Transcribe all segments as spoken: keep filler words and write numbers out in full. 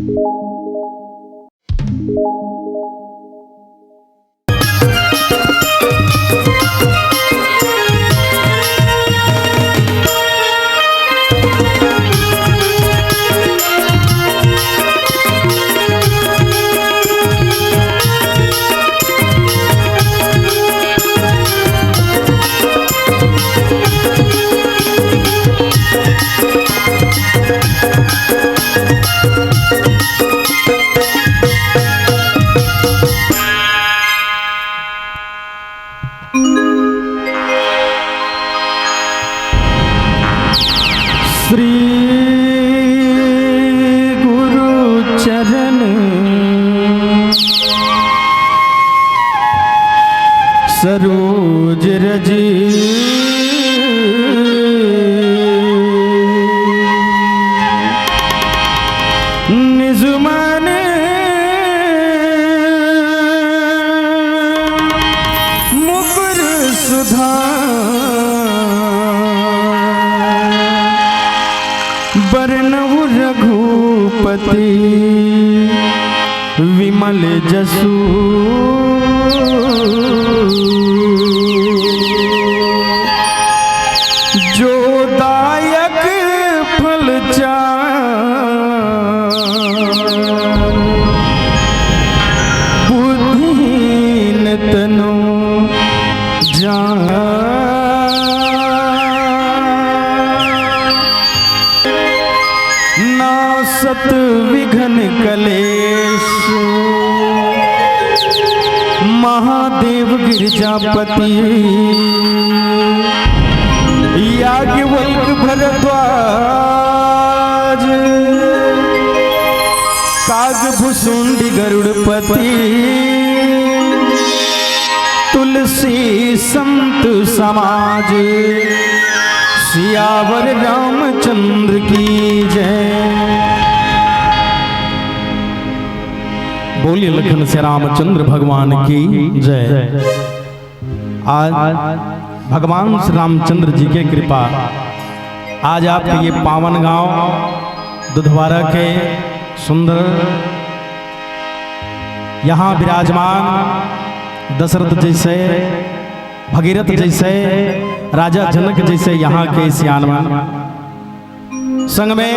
श्री गुरु चरण सरोज रज, निज मन मुकुर सुधार। बरनउँ रघुपति विमल जसु, जो दायक फल चार। बुद्धिहीन तनु जान, नासत विघ्न कलेश महादेव गिरजापति। याज्ञवल्क भरद्वाज काग भुसुंडी गरुड़पति, तुलसी संत समाज। सियावर रामचंद्र की जय। बोलिए लखन से रामचंद्र भगवान की जय। आज भगवान श्री रामचंद्र जी के कृपा, आज आपके ये पावन गांव दुधवारा के सुंदर यहाँ विराजमान दशरथ जैसे, भगीरथ जैसे, राजा जनक जैसे यहाँ के सियान मन, संग में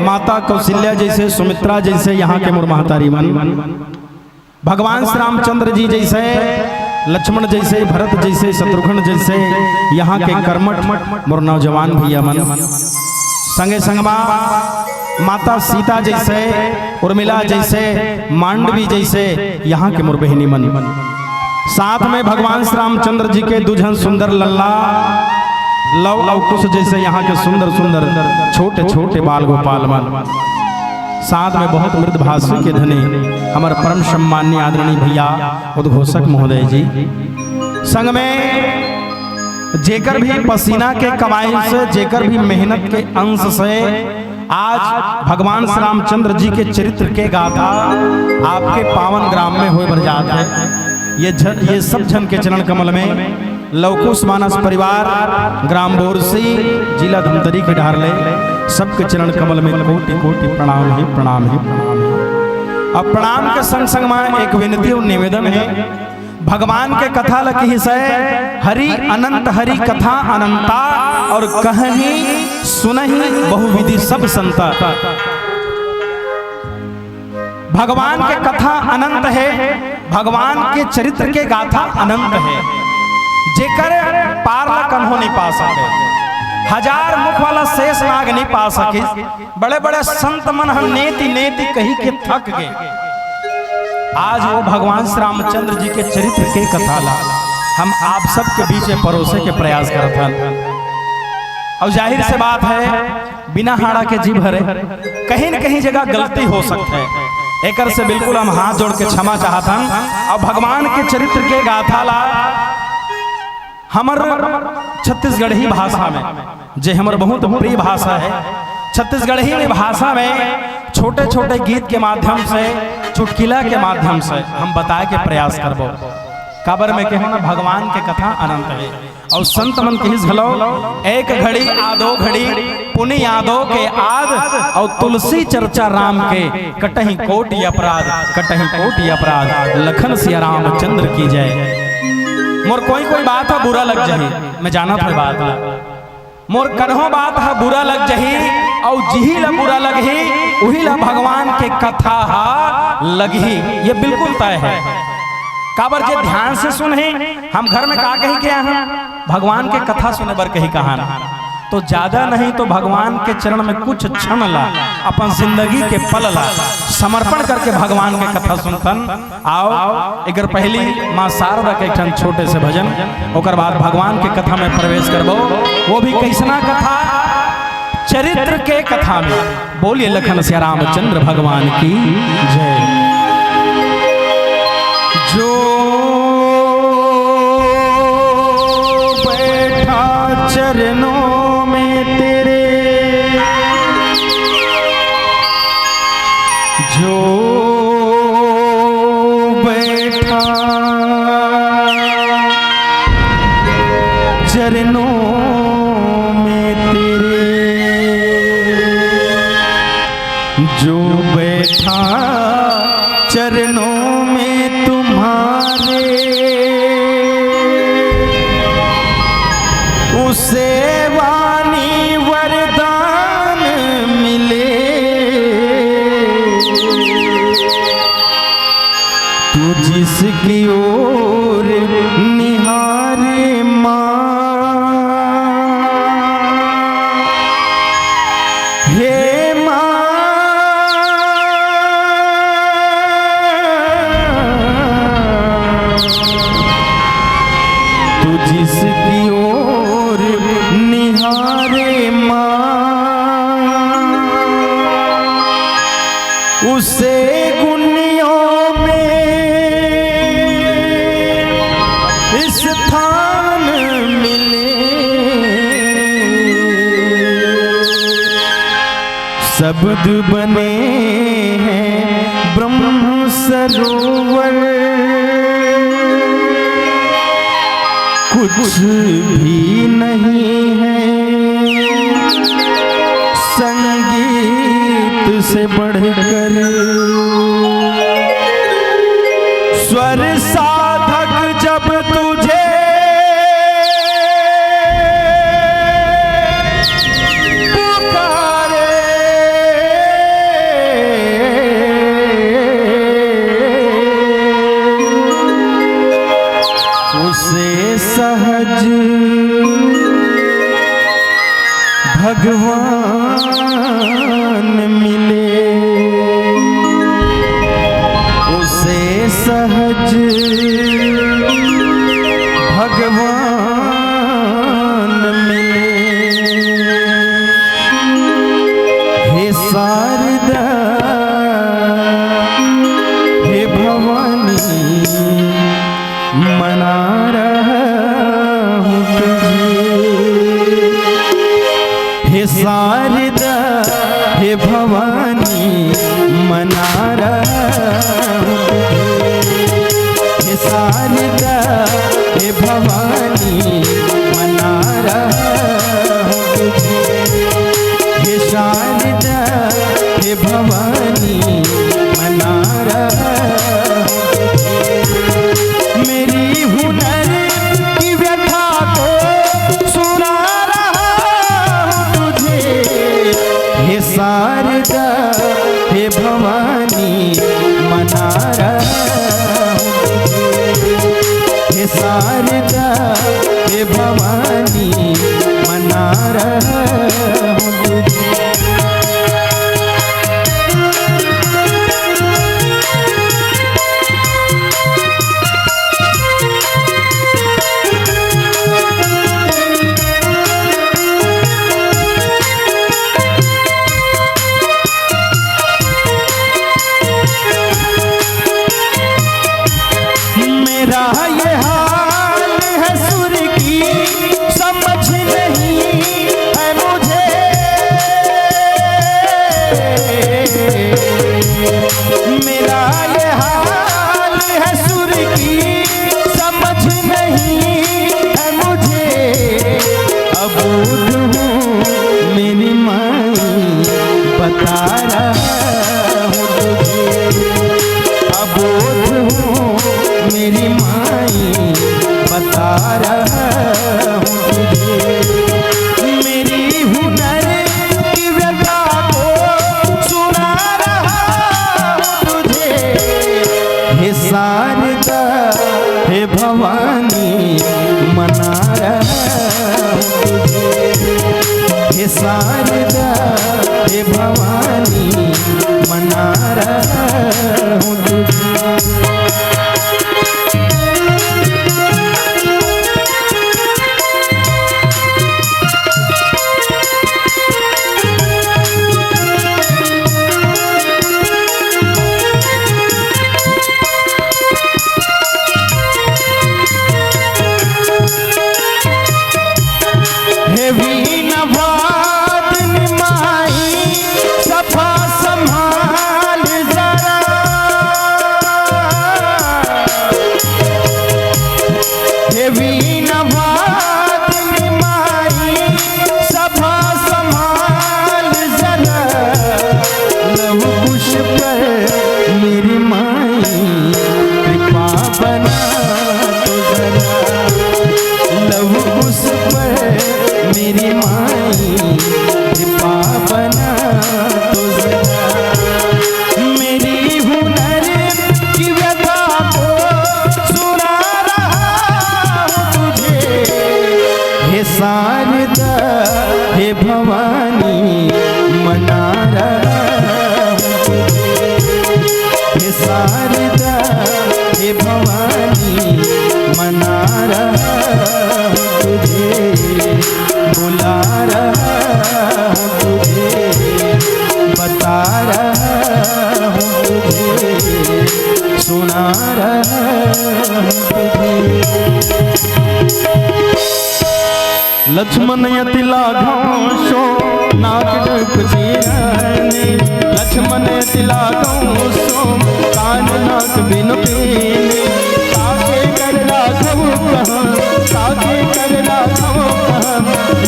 माता कौशल्या जैसे, सुमित्रा जैसे यहाँ के मोर महतारी मन, भगवान श्री रामचंद्र जी जैसे, लक्ष्मण जैसे, भरत जैसे, शत्रुघ्न जैसे, यहाँ के कर्मठ मोर नौजवान भैया मन, संगे संग मा माता सीता जैसे, उर्मिला जैसे, मांडवी जैसे, यहाँ के मोर बहिनी मन, साथ में भगवान श्री रामचंद्र जी के दू झन सुंदर लल्ला, लव अउ कुश जैसे यहाँ के सुंदर सुंदर छोटे छोटे बाल गोपाल मन, साथ में बहुत मृदुभाषी के धनी हमर परम सम्माननीय आदरणीय भैया उद्घोषक महोदय जी, संग में जेकर भी पसीना के कमाई से, जेकर भी मेहनत के अंश से आज भगवान श्री रामचंद्र जी के चरित्र के गाथा आपके पावन ग्राम में होए बर जात हे। ये झ-, ये सब झन के चरण कमल में लवकुश मानस परिवार, ग्राम बोरसी, जिला धमतरी के डहर ले सबके चरण कमल में कोटि कोटि प्रणाम हे, प्रणाम हे, प्रणाम हे। अब प्रणाम के संग संग मा एक विनती अउ निवेदन हे, भगवान के कथा ल किहिस हे, हरि अनंत हरि कथा अनंता, अउ कहहिं सुनहिं बहुविधि सब संता। भगवान के कथा अनंत हे, भगवान के चरित्र के गाथा अनंत हे, जेकर पार ला कन्हो नइ पा सके। हजार मुख वाला शेष नाग नइ पा सकिस। बड़े बड़े संत मन ह नेति नेति कहि के थक गे। आज वो भगवान श्री रामचंद्र जी के चरित्र के कथा ला हम आप सबके बीच में परोसे के प्रयास करत हन। अउ जाहिर से बात हे, बिना हाड़ा के जीभ हरे, कहीं न कहीं जगह गलती हो सकथे। एकर से बिल्कुल हम हाथ जोड़ के क्षमा चाहत हन। अउ भगवान के चरित्र के गाथा ला हमर छत्तीसगढ़ी भाषा में, जे हमर बहुत प्रिय भाषा हे, छत्तीसगढ़ी में भाषा में छोटे-छोटे गीत के माध्यम से, चुटकिला के माध्यम से हम बताए के प्रयास करबो। काबर में केहेंव ना, भगवान के कथा अनंत हे। अउ संत मन कहिस घलो, एक घड़ी आदो घड़ी पुनि आदो के आद, अउ तुलसी चर्चा राम के कटही कोटि अपराध, कटही कोटि अपराध। लखन सिया रामचंद्र की जय। मोर कोई कोई बात ह बुरा लग जाही, मैं जानत हंव बात ला। मोर कन्हो बात ह बुरा लग जाही, अउ जिही ला बुरा लगही, उही ला भगवान के कथा ह लगही, ये बिल्कुल तय हे। काबर जे ध्यान से सुनही, हम घर में का कहि के आहन, भगवान के कथा सुने बर कहि के आहन, तो ज्यादा नहीं तो भगवान के चरण में कुछ क्षण ला, अपन जिंदगी के पल ला समर्पण करके भगवान के कथा सुनथन। आव, एकर पहिली माँ शारदा के एक ठन छोटे से भजन, ओकर बाद भगवान के कथा में प्रवेश करबो। वो भी कइसना कथा, चरित्र के कथा में। बोलिए लखन सिया रामचंद्र भगवान की जय। जो बैठा चरणों में तेरे, जो बैठा चरणों में तेरे, जो बैठा चरणों में तुम्हारे, उसे वाणी वरदान मिले। तू जिसकी ओर निहारे माँ, हे माँ, तू जिसकी ओर निहारे माँ, उसे गुनियों में स्थान मिले। शब्द बने हैं ब्रह्म सरोवर, कुछ भी नहीं है संगीत से बढ़कर। स्वर साधक जब तुझे पुकारे, उसे सहज भगवान मिले, उसे सहज भगवान मिले। हे शारदा, हे भवानी, मना रहा हूँ तुझे। हे शारदा, हे भवानी, मना रहा हूँ तुझे। हे शारदा, हे भवानी, मना रहा हूँ तुझे। हे शारदा, हे भवानी, मना रहा हूँ तुझे। मेरी हुनर की व्यथा को सुना रहा हूँ तुझे। हे शारदा, हे भवानी, मना रहा हूँ तुझे। हे शारदा, हे भवानी, मना रहा हूँ तुझे। मेरा ये हाल है सुर की, समझ नहीं है मुझे। मेरा ये हाल है सुर की, समझ नहीं है मुझे। भवानी मना रहा हूँ तुझे, हे शारदा, हे भवानी मना रहा हूँ तुझे। हे वीणा वादन माई, सफा संभाल जरा। हे वीणा वादन माई, सफा संभाल जरा। लव कुश पर मेरी माई कृपा बना तो जरा, लव कुश पर मेरी माई कृपा बना तो जरा। मेरी हुनर की व्यथा को सुना रहा हूँ तुझे, हे शारदा, हे भवानी मना रहा हूँ तुझे, हे शारदा, हे भवानी मना रहा हूँ तुझे, बुला रहा हूँ तुझे, बता रहा हूँ तुझे, सुना रहा हूँ तुझे। लक्ष्मण अति लाघव सो नाक नृप चीरने, लक्ष्मण अति लाघव सो कान नाक बिनु कीने। ताके कर राघव कहा, ताके कर राघव कहा,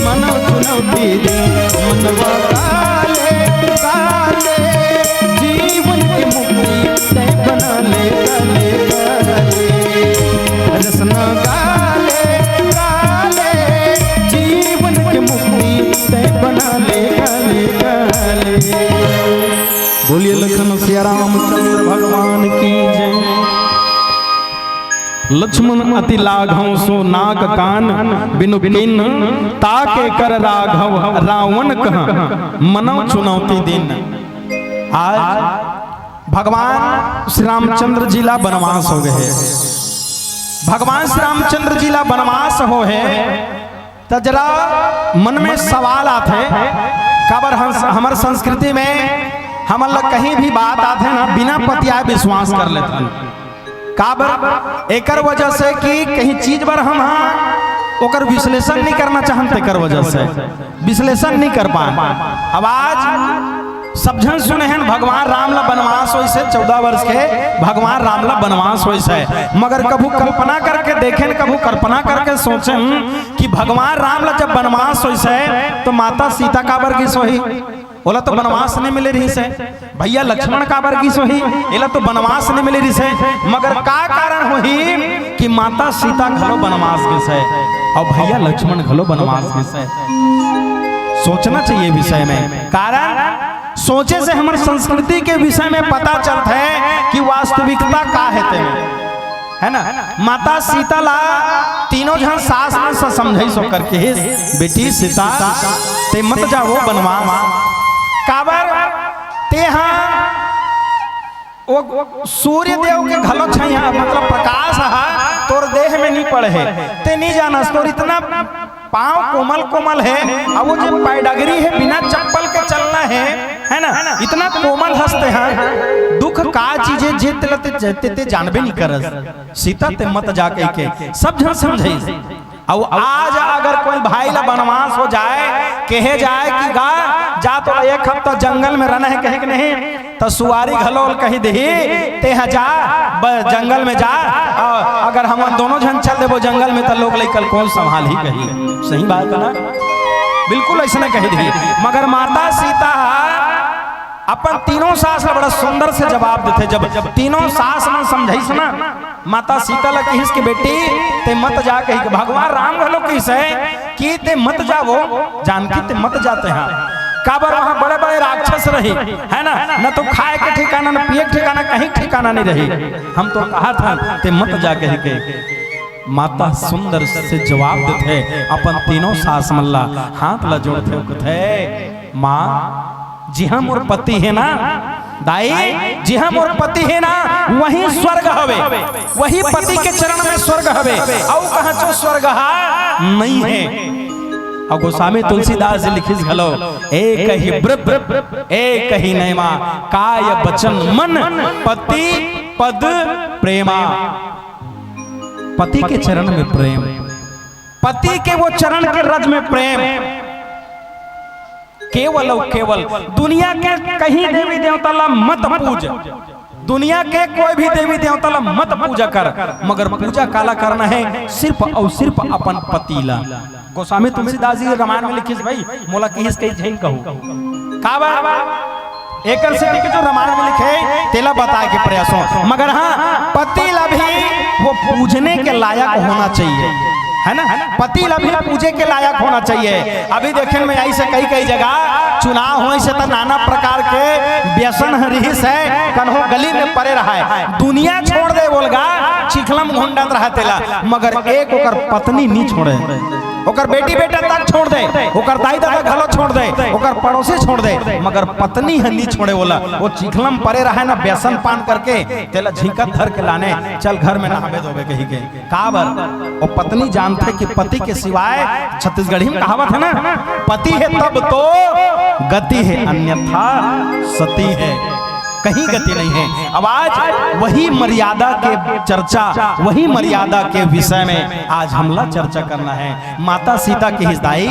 मनो चुनौती दे मनवा काले, काले जीवन के मुक्ति तैं बना ले, काले, काले। रसना गाले, गाले, जीवन के मुक्ति तैं बना ले, गाले, गाले। बोलिए लखन सिया रामचंद्र भगवान की जय। लक्ष्मण अति लाघव सो नाक कान बिनु कीन, ताके कर राघव रावण कह मनौ चुनौती दीन। आज भगवान श्री रामचंद्र जी ला बनवास हो गए हे। भगवान श्री रामचंद्र जी ला बनवास हो हे, त जरा मन में सवाल आथे, काबर हम, हमर संस्कृति में हमन ला कहीं भी बात आथे ना, बिना पतियाए विश्वास कर लेथन। काबर? एकर वजह से कि कहीं चीज बर हम हा ओकर विश्लेषण नहीं करना चाहन, तेकर वजह से विश्लेषण नहीं कर पान। अब आज सब झन सुने हन, भगवान राम ला बनवास होइस हे, चौदह वर्ष के भगवान राम ला बनवास होइस हे, मगर कभू कल्पना करके देखेन, कभू कल्पना करके सोचेन कि भगवान राम ला जब बनवास होइस हे, तो माता सीता काबर गिस होही? ओला तो बनवास नहीं मिले रहिस हे। भैया लक्ष्मण काबर गिस होही? एला तो बनवास नहीं मिले रहिस हे। मगर का कारण होही कि माता सीता घलो बनवास गिस हे और भैया लक्ष्मण घलो बनवास गिस हे? सोचना चाहिए विषय में। कारण सोचे से हमर संस्कृति के विषय में पता चलथे कि वास्तविकता का हे तेमे, है ना? माता सीता ला तीनों झन सास मन स समझाइस होकर के, "बेटी सीता, ते मत जावो बनवास।" काबर? तेहा वो सूर्य देव के घलो छैया, मतलब प्रकाश हा तोर देह में नहीं पड़े हे, ते नहीं जानस, तोर इतना पाँव कोमल कोमल हे, अब वो जे पैडगरी हे, बिना चप्पल के चलना हे, है ना? इतना कोमल हस तेहा, दुख का चीज हे, जे तेला ते, ते, ते जानबे नहीं करस। सीता ते मत जा कह के सब झन समझाइस। अउ आज अगर कोई भाई ला बनवास हो जाए, कहे जाए कि गा, जा तो एक हफ्ता जंगल में रहना हे, कहे कि नहीं, त सुवारी घलो ल कहि देही, "तेहा जा, ब-, जंगल में जा, अ, अगर हमन दोनों झन चल देबो जंगल में, त लोग लइका ल कोन संभालही?" कही। सही बात हे ना? बिल्कुल अइसने कहि देही। मगर माता सीता ह अपन तीनों सास ल बड़ा सुंदर से जवाब देथे। जब तीनों सास मन समझाइस ना, माता सीता ल कहिस कि, "बेटी, ते मत जा," कहि के। भगवान राम घलो कहिस हे कि ते मत जा वो, जानकी ते मत जा तेहा। काबर वहाँ बड़े-बड़े राक्षस रही, है ना? न तो खाए के ठिकाना, न पिए के ठिकाना, कहीं ठिकाना नहीं रही। हम तो कहा था, ते मत जा कहि के। माता सुंदर से जवाब देथे, अपन तीनों सास मन ला हाथ ला जोड़थे, कथे, "माँ, जिहाँ मोर पति हे ना, दाई, जिहाँ मोर पति हे ना, वहीं स्वर्ग हवे, वही पति के चरण में स्वर्ग हवे, अउ कहाँ चो स्वर्ग हा नहीं हे।" अउ गोस्वामी तुलसीदास जी लिखिस घलो, "एक ही ब्रत, एक ही नैमा, काय बचन मन, पति पद प्रेमा।" पति के चरण में प्रेम, पति के वो चरण के रज में प्रेम। केवल अउ केवल दुनिया के कहीं देवी देवता ला मत पूज, दुनिया के कोई भी देवी देवता ला मत पूजा कर, मगर पूजा काला करना हे? सिर्फ अउ सिर्फ अपन पति ला। गोस्वामी तुलसीदास जी रामायण में लिखिस, भाई, मोला किहिस कही झन कहू। काबर? एकर सेती के जो रामायण में लिखे, तेला बताए के प्रयास हो। मगर हाँ, पति ला भी वो पूजने के लायक होना चाहिए, है ना? पति ला भी पूजे के लायक होना चाहिए। अभी देखे में आई से कई कई जगह चुनाव होए से त नाना प्रकार के व्यसन ह रिहिस है, कन्हो गली में परे रहा है, दुनिया छोड़ दे बोल गा, चिखलम घोंडत रहा तेला, मगर एक ओकर पत्नी नी छोड़े। ओकर बेटी बेटा तक छोड़ दे, ओकर दाई ददा घलो छोड़ दे, ओकर पड़ोसी छोड़ दे, मगर पत्नी ह नी छोड़े ओला। वो चिखलम परे रहे ना, व्यसन पान करके तेला झिंकत धर के लाने, "चल घर में नहाबे धोबे," कही के। काबर? वो पत्नी जानथे कि पति के सिवाय, छत्तीसगढ़ी में कहावत है ना, "पति है तब तो गति है, अन्यथा सती है।" कहीं गति नहीं है। अब आज वही मर्यादा के चर्चा, वही मर्यादा के विषय में आज हमला चर्चा करना है। माता सीता किहिस, दाई,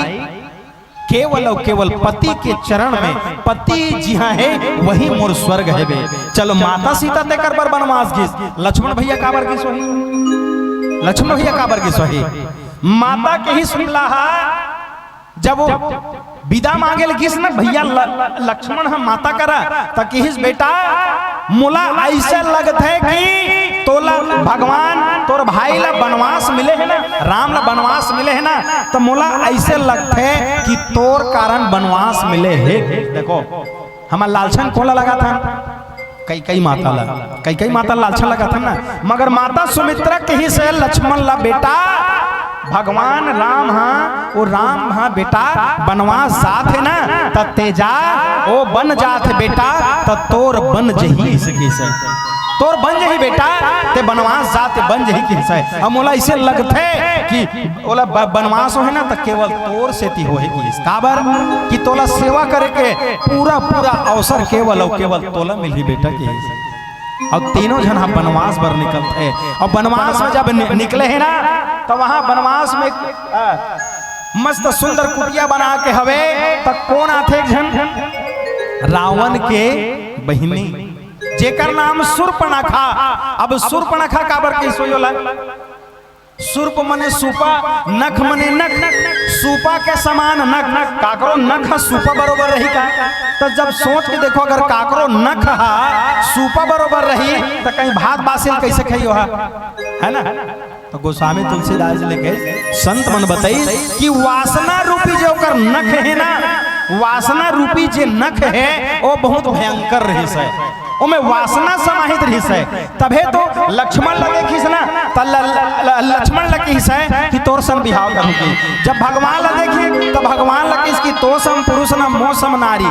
केवल अउ केवल पति के चरण में, पति जिहाँ हे, वही मोर स्वर्ग हे बे। चलो, माता सीता तेकर बर बनवास गिस, लक्ष्मण भैया काबर गिस होही? लक्ष्मण भैया काबर गिस होही? माता किहिस, सुन ला हा, जब वो बिदा मांगे ल गिस न भैया ल-, ल-, लक्ष्मण ह माता करा, त किहिस, "बेटा, मोला अइसे लगथे कि तोला भगवान, तोर भाई ला बनवास मिले हे ना, राम ला बनवास मिले हे ना, त मोला अइसे लगथे कि तोर कारण बनवास मिले हे।" देखो, हमर लालछन कोला लगाथन, कैकई माता ला, कैकई माता ला अच्छा लगत हे ना, मगर माता सुमित्रा किहिस हे लक्ष्मण ला, "बेटा, भगवान राम हा, वो राम हा बेटा, बनवास जात हे ना, त तेजा, ओ बन जात हे बेटा, त तोर बन जही," अइसे किहिस हे, "तोर बन जही बेटा, ते बनवास जात हे, बन जही," किहिस हे। अब मोला अइसे लगथे कि ओला ब-, बनवास होहे ना, त केवल तोर सेती होहे किहिस। काबर कि तोला सेवा करे के पूरा, पूरा अवसर केवल अउ केवल तोला मिलही बेटा किहिस। अउ तीनों झन ह बनवास बर निकलथे। अउ बनवास में जब नि-, निकले हे ना, त वहाँ बनवास में, अ, मस्त सुंदर कुटिया बना के हवे, त कोन आथे एक झन? रावण के बहिनी, जेकर नाम सूर्पनखा। अब सूर्पनखा काबर किहिस होही ओला? सूर्प मने सूपा, नख मने नख, सूपा के समान नख। काकरो नख ह सूपा बरोबर रही का? त जब सोच के देखो, अगर काकरो नख ह सूपा बरोबर रही, त कहीं भात बासी ल कइसे खाही ओहा, है ना? त गोस्वामी तुलसीदास जी लिखे, संत मन बताइस कि वासना रूपी जे ओकर नख हे ना, वासना रूपी जे नख हे, वो बहुत भयंकर रहिस हे। ओमे वासना समाहित रहिस हे, तभे तो लक्ष्मण ला देखिस ना, त ल-, ल-, ल-, लक्ष्मण ला किहिस हे कि तोर संग बिहाव करहूं कि। जब भगवान ला देखिस, त भगवान ला किहिस कि "तो सम पुरुष न मो सम नारी",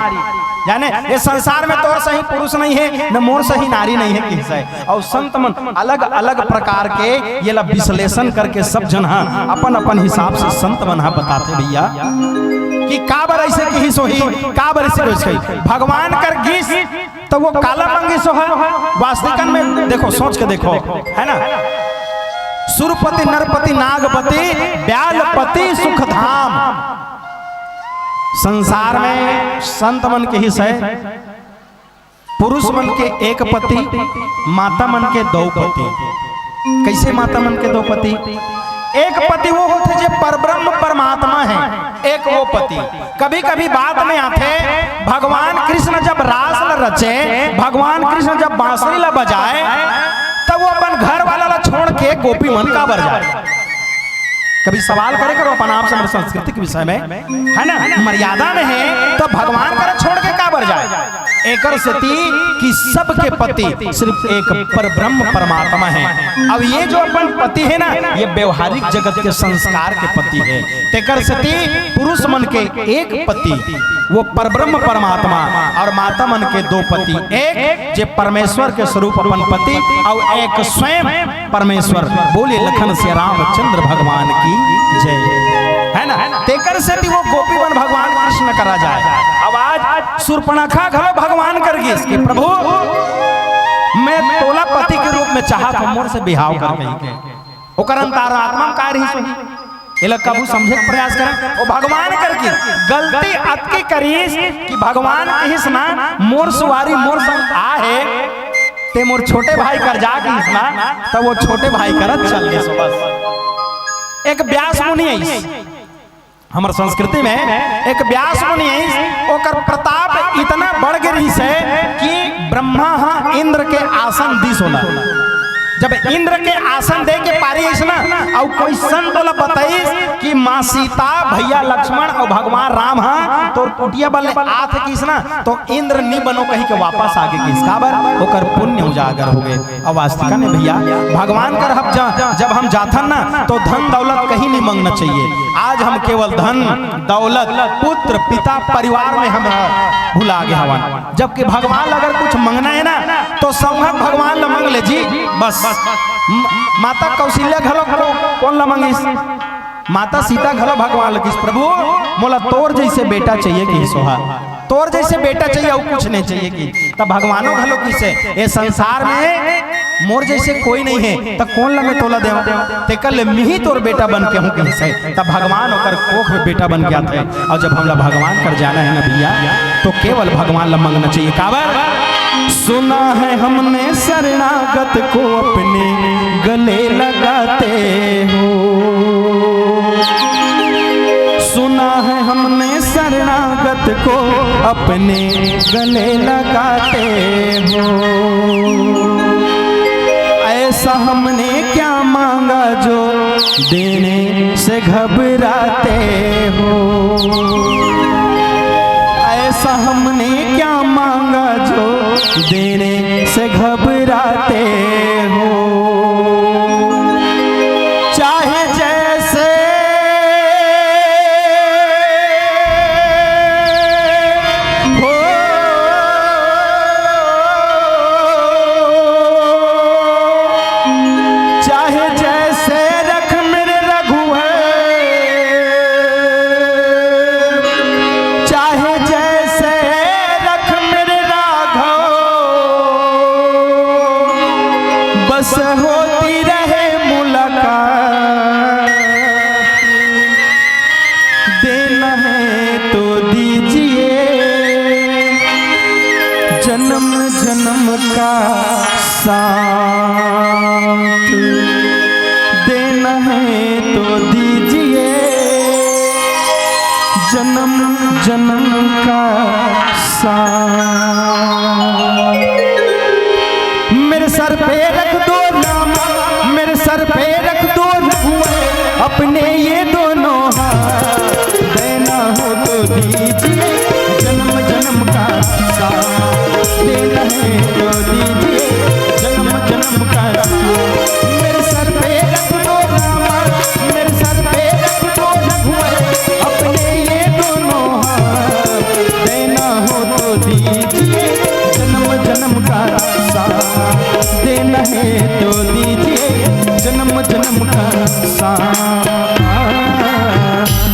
यानी ये संसार में तोर सही पुरुष नहीं हे, न मोर सही नारी नहीं हे, किहिस हे। अउ संत मन अलग-अलग प्रकार के ये ला विश्लेषण करके सब झन ह अपन-अपन हिसाब से संत मन ह बताथे भैया कि काबर अइसे किहिस होही, काबर अइसे किहिस होही। भगवान कर गिस त वो काला मंगिस होही? वास्तविकन में देखो, सोच के देखो, है ना? सुरपति, नरपति, नागपति, ब्यालपति, सुखधाम। संसार में संत मन किहिस हे, पुरुष मन के एक पति, माता मन के दो पति। कइसे माता मन के दो पति? एक पति वो होथे जे परब्रह्म परमात्मा हे, एक वो पति। कभी-कभी बात में आथे, भगवान कृष्ण जब रास ल रचे, भगवान कृष्ण जब बांसुरी ल बजाए, तब वो अपन घर वाला ल छोड़ के गोपी मन काबर जाए? कभी सवाल करे करो अपन आप से, हमर संस्कृति के विषय में, है ना? मर्यादा में हे, त भगवान कर छोड़ के काबर जाए? एकर सेती कि सबके पति सिर्फ एक परब्रह्म परमात्मा हे। अब ये जो अपन पति हे ना, ये व्यवहारिक जगत के संस्कार के पति हे। तेकर सेती पुरुष मन के एक पति, वो परब्रह्म परमात्मा, अउ माता मन के दो पति, एक जे परमेश्वर के स्वरूप अपन पति, अउ एक स्वयं परमेश्वर। बोले लखन सिया रामचंद्र भगवान की जय। हे ना? तेकर सेती वो गोपी मन भगवान कृष्ण करा जाय। अब आज शूर्पणखा घलो भगवान कर गिस कि प्रभु, मैं तोला पति के रूप में चाहत हंव, मोर से बिहाव कर कहिके। ओकर अंतरात्मा में का रहिस होही? एला कभू समझे के प्रयास करन। ओ भगवान कर गिस, गलती अतकी करिस कि भगवान कहिस ना, मोर सुवारी मोर संग आहे, ते मोर छोटे भाई कर जा कहिस ना, त वो छोटे भाई करा चल गिस। बस एक व्यास मुनि आइस, हमर संस्कृति में एक व्यास मुनि आइस, ओकर प्रताप इतना बढ़ गे रहिस हे कि ब्रह्मा ह इंद्र के आसन दिस ओला। जब इंद्र के आसन दे के पारी आइस ना, अउ कोई संत ओला बताइस कि माँ सीता, भैया लक्ष्मण अउ भगवान राम ह तोर कुटिया बर ले आत हे कहिस ना, तो इंद्र नी बनो कहिके वापस आगे कहिस। काबर? ओकर पुण्य उजागर होगे। अउ वास्तिका ने भैया भगवान कर हम जा, जब हम जाथन ना, तो धन दौलत कहीं नहीं मांगना चाहिए। आज हम केवल धन दौलत, पुत्र, पिता, परिवार में हम भुला गे हवन। जबकि भगवान ला अगर कुछ मांगना हे ना, तो संभव भगवान ला मांग ले जी। बस म-, माता कौशल्या घलो को-, कोन ला मांगिस? माता सीता घलो भगवान ला कहिस, प्रभु, मोला तोर जइसे बेटा चाहिए कहिस ओहा, तोर जइसे बेटा चाहिए, अउ कुछ नहीं चाहिए कहिस। तब भगवानो घलो कहिस हे, ए संसार में मोर जइसे कोई नहीं हे, त कोन ला मैं तोला देवं? तेकर ले मिही तोर बेटा बन के हूँ कहिस हे। तब भगवान ओकर कोख में बेटा बन के आथे। अउ जब हमला भगवान कर जाना हे ना भैया, तो केवल भगवान ला मांगना चाहिए। काबर? सुना है हमने शरणागत को अपने गले लगाते हो। सुना है हमने शरणागत को अपने गले लगाते हो। ऐसा हमने क्या मांगा जो देने से घबराते हो। ऐसा हमने क्या मांगा जो देने से घबराते हो। चाहे जैसे हो, चाहे जैसे रख मेरे रघुवर, चाहे जैसे रख मेरे राघव, बस होती रहे मुलाकात। देना है तो दीजिए जन्म जन्म का साथ। देना है तो दीजिए जन्म जन्म का साथ। मेरे सर पे रख दो नाम, मेरे सर पे रख दो रघुवर, अपने ये दोनों हाथ। देना हो तो दीजिए जन्म जन्म का साथ, देना है तो दीजिए जन्म जन्म का साथ। मेरे सर पे रख दो रामा, मेरे सर पे रख दो रघुवर, अपने ये दोनों हाथ। देना हो तो दीजिए जन्म जन्म का साथ, देना है तो दीजिए जन्म जन्म का साथ।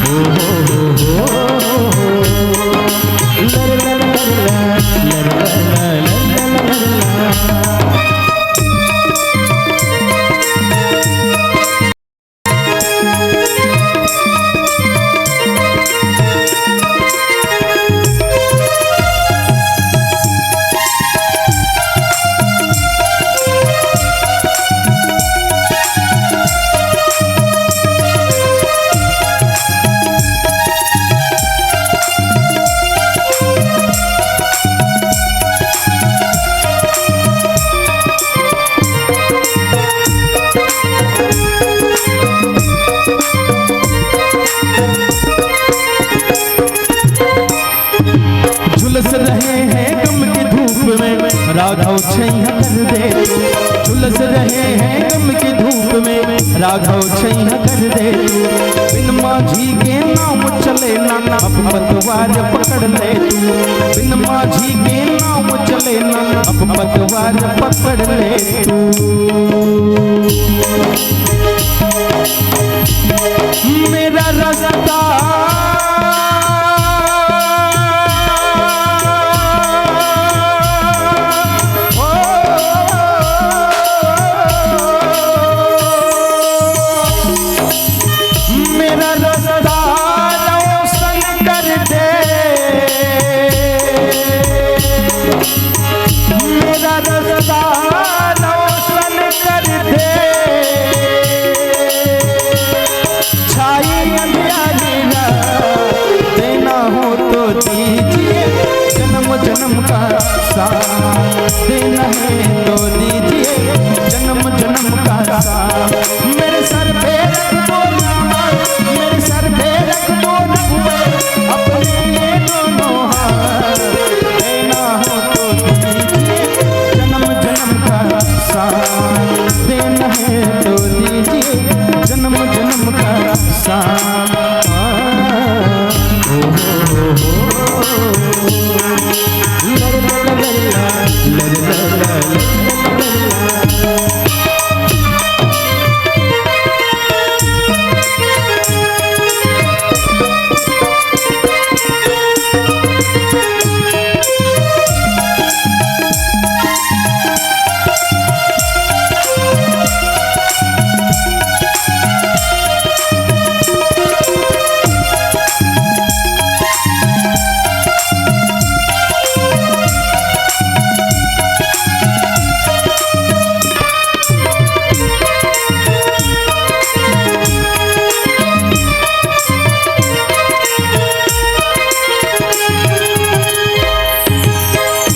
ओ हो हो हो हो। राघव छैया कर दे तू, झुलस रहे हैं गम की धूप में, राघव छैया कर दे तू। बिन माझी के नाव चले ना, अब पतवार पकड़ ले तू। बिन माझी के नाव चले ना, अब पतवार पकड़ ले तू। मेरा रास्ता मेरा रास्ता रोशन कर दे, मेरा रास्ता रोशन कर दे। छाई अंधियारी रात, देना हो तो दीजिए जन्म जन्म का साथ, देना है तो दीजिए जन्म जन्म का साथ। मेरे सर पे रख दो लामा, मेरे सर पे रख दो नगुआ, अपने ये दोनों हाथ, देना हो तो दीजिए जन्म जन्म का साथ, देना है तो दीजिए जन्म जन्म का साथ।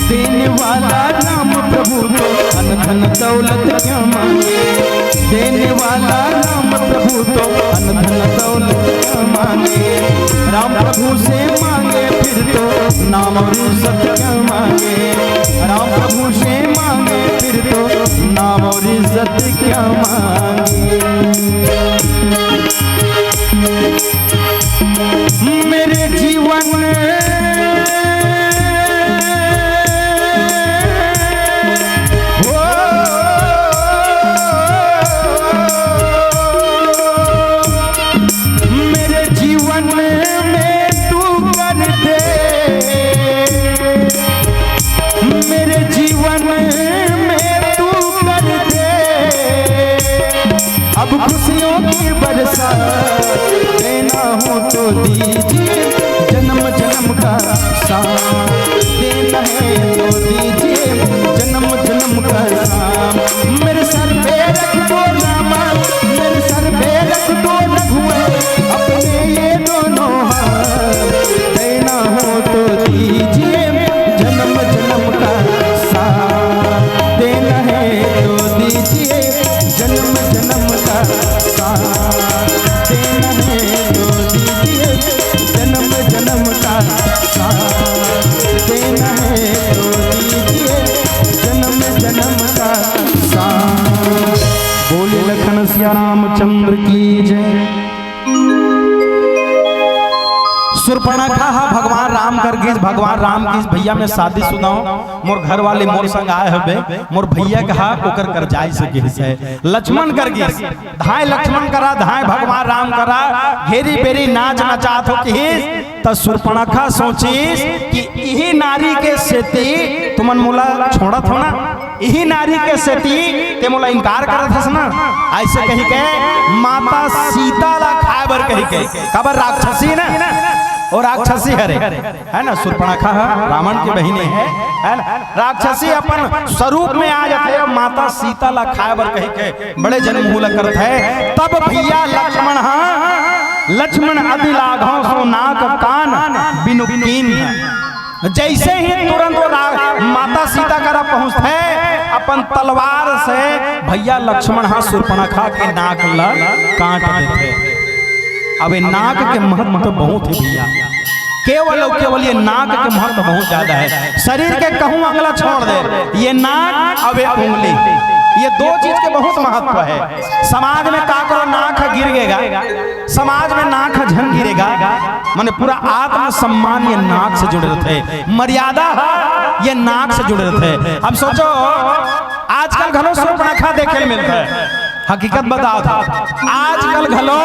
देने वाला राम प्रभु तो अन धन दौलत क्या मांगे, देने वाला राम प्रभु तो अन धन दौलत क्या मांगे। राम प्रभु से मांगे फिर तो नाम और इज्जत क्या मांगे, राम प्रभु से मांगे फिर तो नाम और इज्जत क्या मांगे। मेरे जीवन हो, मेरे जीवन में तू कर दे, मेरे जीवन में तू कर दे अब खुशियों की बरसात। देना हो तो दीजिए जन्म जन्म का साथ, देना है तो दीजिए जन्म जन्म का साथ। मेरे सर पे रख दो लामा, मेरे सर पे रख दो रघुवर, अपने ये दोनों हाथ। देना हो तो दीजिए जन्म जन्म का साथ, देना है तो दीजिए जन्म जन्म का साथ, देना है तो दीजिए जन्म जन्म का साथ, देना है तो दीजिए जन्म जन्म का साथ। बोले लखन सिया रामचंद्र की जय। सुर्पणखा हा भगवान राम कर गिस, भगवान राम गिस भैया, मैं शादीशुदा हूँ, मोर घर वाली मोर संग आए हवे, मोर भैया कहा ओकर कर जाए से गिस है। लक्ष्मण कर गिस, धाय लक्ष्मण करा, धाय भगवान राम करा, घेरी बेरी नाच नचात हो किहिस, त सुर्पणखा सोचिस कि इही नारी के सेती तुमन मोला छोड़त हो ना, इही नारी के सेती ते मोला इनकार करत हस ना, ऐसे कही के माता सीता ला खाए बर कही के, काबर राक्षसी ना, वो राक्षसी हरे, है ना, सुर्पणखा ह रावण के बहिनी है, है ना, राक्षसी अपन स्वरूप में आ जाथे, माता सीता ला खाए बर कही के बड़े जन मुंह ला करत है। तब भैया लक्ष्मण हा, लक्ष्मण अदि लाघव सो नाक कान बिनु कीन। जैसे ही तुरंत वो रा-, माता सीता करा पहुंचथे, अपन तलवार से भैया लक्ष्मण हा सुर्पणखा के नाक ल काट देथे। अब ये नाक के महत्व बहुत है भैया। केवल अउ केवल ये नाक के महत्व बहुत ज्यादा है। शरीर के कहूं अंग ला छोड़ दे, ये नाक अउ ये उंगली, ये दो चीज के बहुत महत्व है। समाज में का करो, नाक ह गिर गेगा, समाज में नाक ह झन गिरेगा, माने पूरा आत्मसम्मान ये नाक से जुड़े रथे, मर्यादा ह ये नाक से जुड़े रथे। अब सोचो, आजकल घलो सूर्पणखा देखे ल मिलथे, हकीकत बतावत हंव, आजकल घलो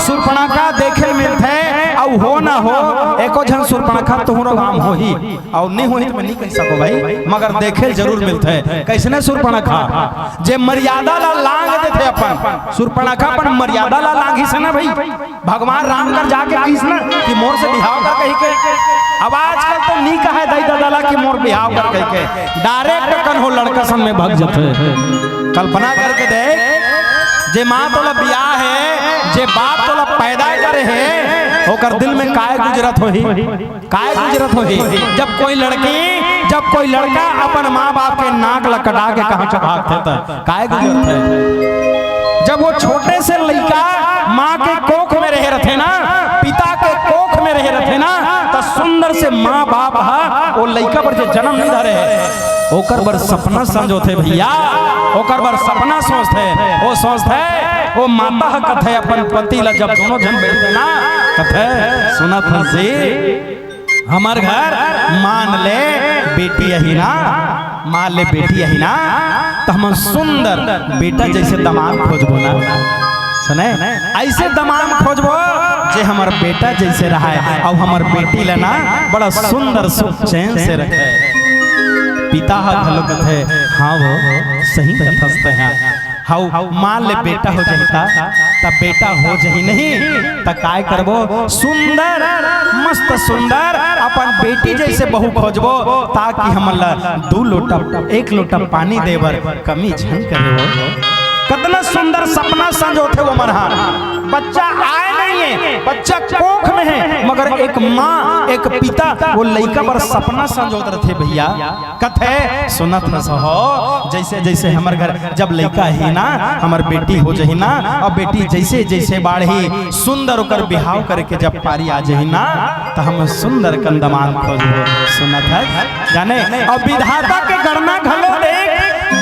सूर्पणखा देखे ल मिलथे, अउ हो ना हो, एको झन सूर्पणखा तुंहरो गांव होही, अउ नइ होही त मैं नइ कहि सकों भाई, मगर देखे ल जरूर मिलथे। कइसने सूर्पणखा? जे मर्यादा ला लांघ देथे अपन, सूर्पणखा अपन मर्यादा ला लांघिस हे ना भाई। भगवान राम कर जाके कहिस ना कि मोर से बिहाव कर कहिके। अब आजकल तो नइ कहय दाई ददा ला कि मोर बिहाव कर कहिके, direct कन्हो लड़का सन में भग जथे। कल्पना करके देख, जे माँ तोला बियाहे, जे बाप तोला पैदा करे हे, ओकर दिल में काय गुजरत होही, काय गुजरत होही? जब कोई लड़की, जब कोई लड़का अपन माँ बाप के नाक ला कटा के कहाँ चढ़ाथे त काय गुजरत हे? जब वो छोटे से लइका माँ के कोख में रहे रथे ना, पिता के कोख में रहे रथे ना, त सुंदर से माँ बाप ह वो लइका बर जे जन्म नइ धरे हे, ओकर बर सपना संजोथे भैया, ओकर बर सपना सोचथे। वो सोचथे, वो माता ह कथे अपन पति ला, जब दोनों झन बैठथे ना, कथे, "सुनत हस जी, हमर घर मान ले बेटी आही ना, मान ले बेटी आही ना, त हमन सुंदर बेटा जइसे दमाद खोजबो ना।" सुने, अइसे दमाद खोजबो जे हमर बेटा जइसे रहय, अउ हमर बेटी ला ना बड़ा सुंदर सुख चैन से रखे। पिता ह घलो कथे, "हाँ वो, सही कथस तैं हा।" हव, मान ले बेटा हो जाही त, त बेटा हो जाही नहीं, त काय करबो? सुंदर, मस्त सुंदर, अपन बेटी जइसे बहू खोजबो, ताकि हमन ला दू लोटा, एक लोटा पानी दे बर कमी झन करे वो। कतना सुंदर सपना संजोथे वो मन ह। बच्चा आय नहीं हे, बच्चा कोख में हे, मगर एक माँ, एक पिता वो लइका बर सपना संजोत रथे भैया। कथे, "सुनत हस हो, जइसे जइसे हमर घर जब लइका आही ना, हमर बेटी हो जाही ना, अउ बेटी जइसे जइसे बाढ़ही, सुंदर ओकर बिहाव करे के जब पारी आ जाही ना, त हम सुंदर कन दमाद खोजबो।" सुनत हस? जाने, अउ विधाता के गणना घलो देख,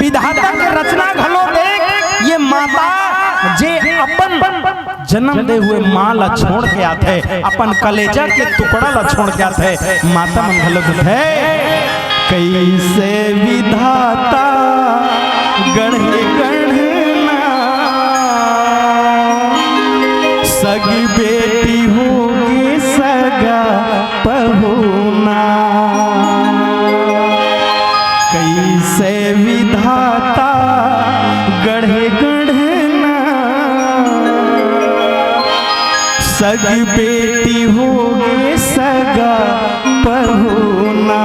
विधाता के रचना घलो देख, ये माता जे अपन जन्म दे हुए माँ ला छोड़ के आथे, अपन कलेजा के टुकड़ा ला छोड़ के आथे, माता मन घलो कथे, "कइसे विधाता गढ़े गढ़ना, सगी बेटी होगे सगा पहुना।" कइसे विधाता गढ़े गढ़ना, सग बेटी होगे सगा पहुना।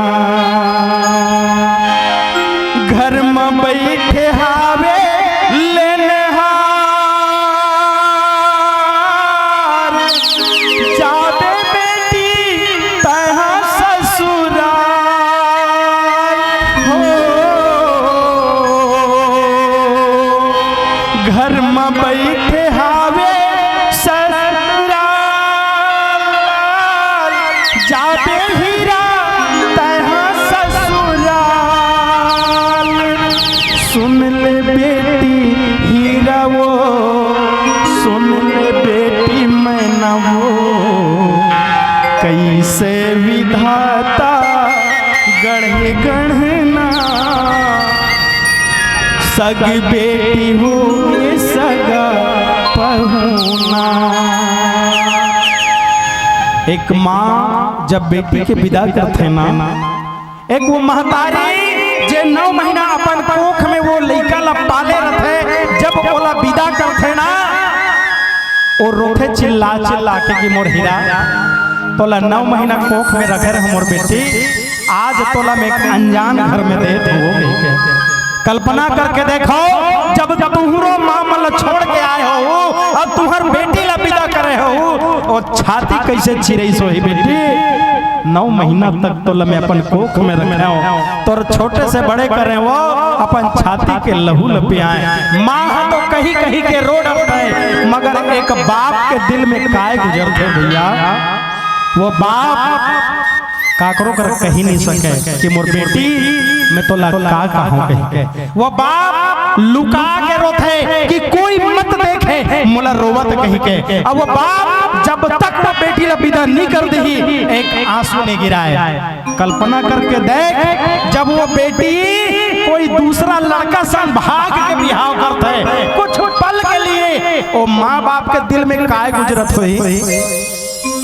घर म बइठे हावे लेनहार, जाबे बेटी तैहा ससुराल हो। घर म बइठे हावे ससुराल, जाबे हीरा तैहा ससुराल। सुन ले बेटी हीरा वो, सुन ले बेटी मैना वो, कइसे विधाता गढ़े गढ़ना, सग बेटी होगे सगा पहुना। एक माँ जब बेटी के बिदा करथे ना, एक वो महतारी जे नौ महीना अपन कोख में वो लइका ला पाले रथे, जब ओला बिदा करथे ना, वो रोथे चिल्ला चिल्ला के कि मोर हीरा, तोला नौ महीना कोख में रखे रहे मोर बेटी, आज तोला मैं एक अनजान घर में देत हूँ। कल्पना करके देखो, जब तुहरो माँ मन ला छोड़ के आए हो अउ तुहर बेटी ला बिदा करे हो, वो छाती कइसे चिरइस होही बेटी? नौ महीना तक तोला मैं अपन कोख में रखे हूँ, तोर छोटे से बड़े करे वो अपन छाती के लहू ल पियाए। माँ ह तो कही कही के रो डरथे, मगर एक बाप के दिल में काय गुजरथे भैया? वो बाप काकरो कर कहि नहीं सके कि मोर बेटी, मैं तोला का कहूं कहि के। वो बाप लुका के रोथे कि कोई मत देखे मोला रोवत कहि के। अब वो बाप जब तक वो बेटी ला विदा नहीं कर देही, एक आंसू नहीं गिराए। कल्पना करके देख, जब वो बेटी कोई दूसरा लड़का संग भाग के बिहाव करथे, कुछ पल के लिए वो माँ बाप के दिल में काय गुजरत होही।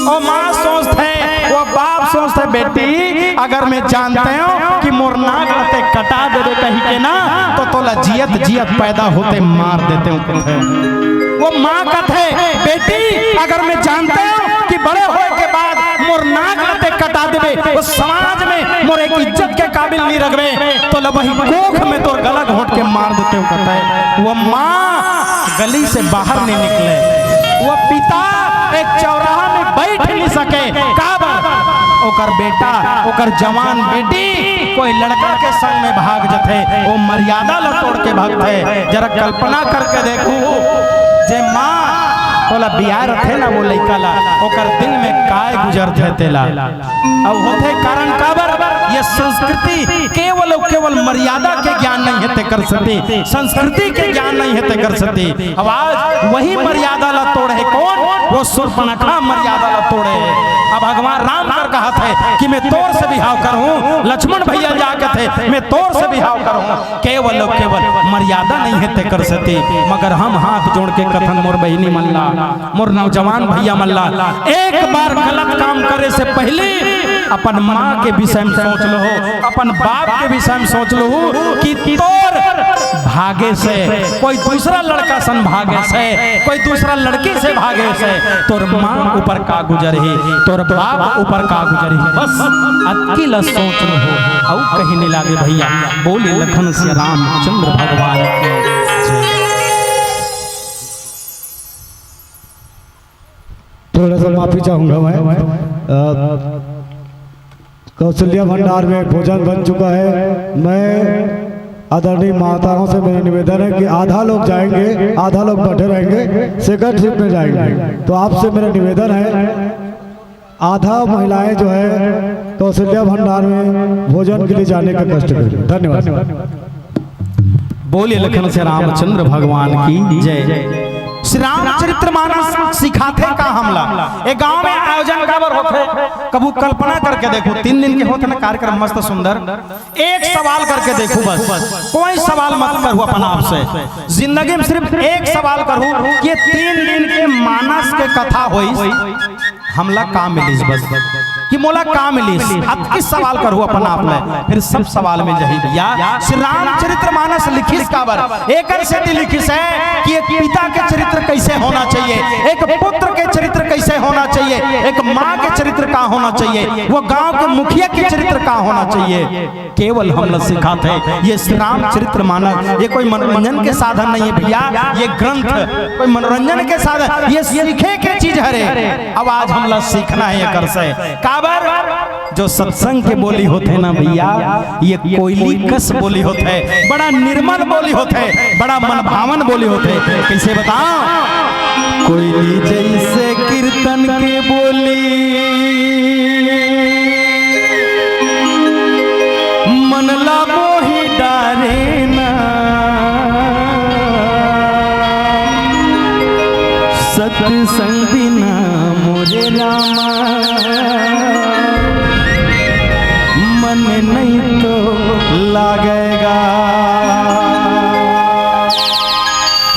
ओ माँ सोचथे, वो बाप सोचथे, बेटी, अगर मैं जानते हूँ कि मोर नाक ल ते कटा देबे कहि के ना, तो तोला जियत जियत पैदा होते मार देते हूँ, कथे। वो माँ कथे, बेटी, अगर मैं जानते हूँ कि बड़े होए के बाद मोर नाक ल ते कटा देबे, वो समाज में मोर एक इज्जत के काबिल नहीं रखबे, तोला वही कोख में तोर गला घोंट के मार देते हूँ, कथे। वो माँ गली से बाहर नहीं निकले, वो पिता एक चौराहा में बैठ नहीं सके। काबर? ओकर बेटा, ओकर जवान बेटी कोई लड़का के संग में भाग जथे, वो मर्यादा ला तोड़ के भागथे। जरा कल्पना करके देखू, जे माँ तोला बियाह रथे ना वो लइका ला, ओकर दिल में काय गुजरथे तेला। अब होथे कारण काबर? ये संस्कृति केवल अउ केवल मर्यादा के ज्ञान नहीं हे तेकर सेती, संस्कृति के ज्ञान नहीं हे तेकर सेती। अब आज वही मर्यादा ला तोड़े हे कौन? वो सूर्पनखा मर्यादा ला तोड़े हे। अब भगवान राम कर कहत हे कि मैं तोर से बिहाव करहूँ, लक्ष्मण भैया जा कथे मैं तोर से बिहाव करहूँ। केवल अउ केवल मर्यादा नहीं हे तेकर सेती, मगर हम हाथ जोड़ के कथन मोर बहिनी मन ला, मोर नौजवान भैया मन ला, एक बार गलत काम करे से पहले अपन माँ के विषय में सोच लहू, अपन बाप के विषय में सोच लहू कि तोर भागे से, कोई दूसरा लड़का सन भागे से, कोई दूसरा लड़की से भागे से तोर माँ ऊपर का गुजरही, तोर बाप ऊपर का गुजरही। बस अतकी ला सोच लहू, अउ कहीं नहीं लागे भैया। बोले लखन से रामचंद्र भगवान की जय। थोड़ा सा माफी चाहूंगा मैं। अ, कौशल्या भंडार में भोजन बन चुका है। मैं आदरणीय माताओं से मेरा निवेदन है कि आधा लोग जाएंगे, आधा लोग बैठे रहेंगे, सेकंड शिफ्ट में जाएंगे। तो आपसे मेरा निवेदन है, आधा महिलाएं जो है कौशल्या भंडार में भोजन के लिए जाने का कष्ट करें। धन्यवाद। बोलिए लखन से रामचंद्र भगवान की जय। श्री रामचरित्र मानस सिखाथे का हमला? ए गांव में आयोजन काबर होथे? कभू कल्पना करके देखो, तीन दिन के होथे ना कार्यक्रम, मस्त सुंदर। एक सवाल करके देखो बस, कोई सवाल मत करू अपन आप से, जिंदगी में सिर्फ एक सवाल करू कि ये तीन दिन के मानस के कथा होइस, हमला का मिलिस बस, कि मोला का मिलिस? अतकी सवाल करू अपन आप ले, फिर सब सवाल मिल जाही भैया। श्री रामचरित्र मानस लिखिस काबर? एकर सेती लिखिस हे कि एक पिता के चरित्र कैसे होना चाहिए, एक पुत्र के चरित्र कैसे होना चाहिए, एक माँ के चरित्र का होना चाहिए, वो गांव के मुखिया के चरित्र का होना चाहिए। केवल हमला सिखाथे ये श्री रामचरित्र मानस। ये कोई मनोरंजन के साधन नहीं है भैया, ये ग्रंथ कोई मनोरंजन के साधन, ये सीखे के चीज हरे। अब आज हमला सीखना है एकर से। काबर? जो सत्संग के बोली होथे ना भैया, ये कोयली कस बोली होथे, बड़ा निर्मल बोली होथे, बड़ा मनभावन बोली होथे। कैसे बताओ? कोयली जैसे कीर्तन के बोली, मन ला मोहि डारे ना। सत्संग बिना मोरे रामा, मन नहीं तो लागेगा।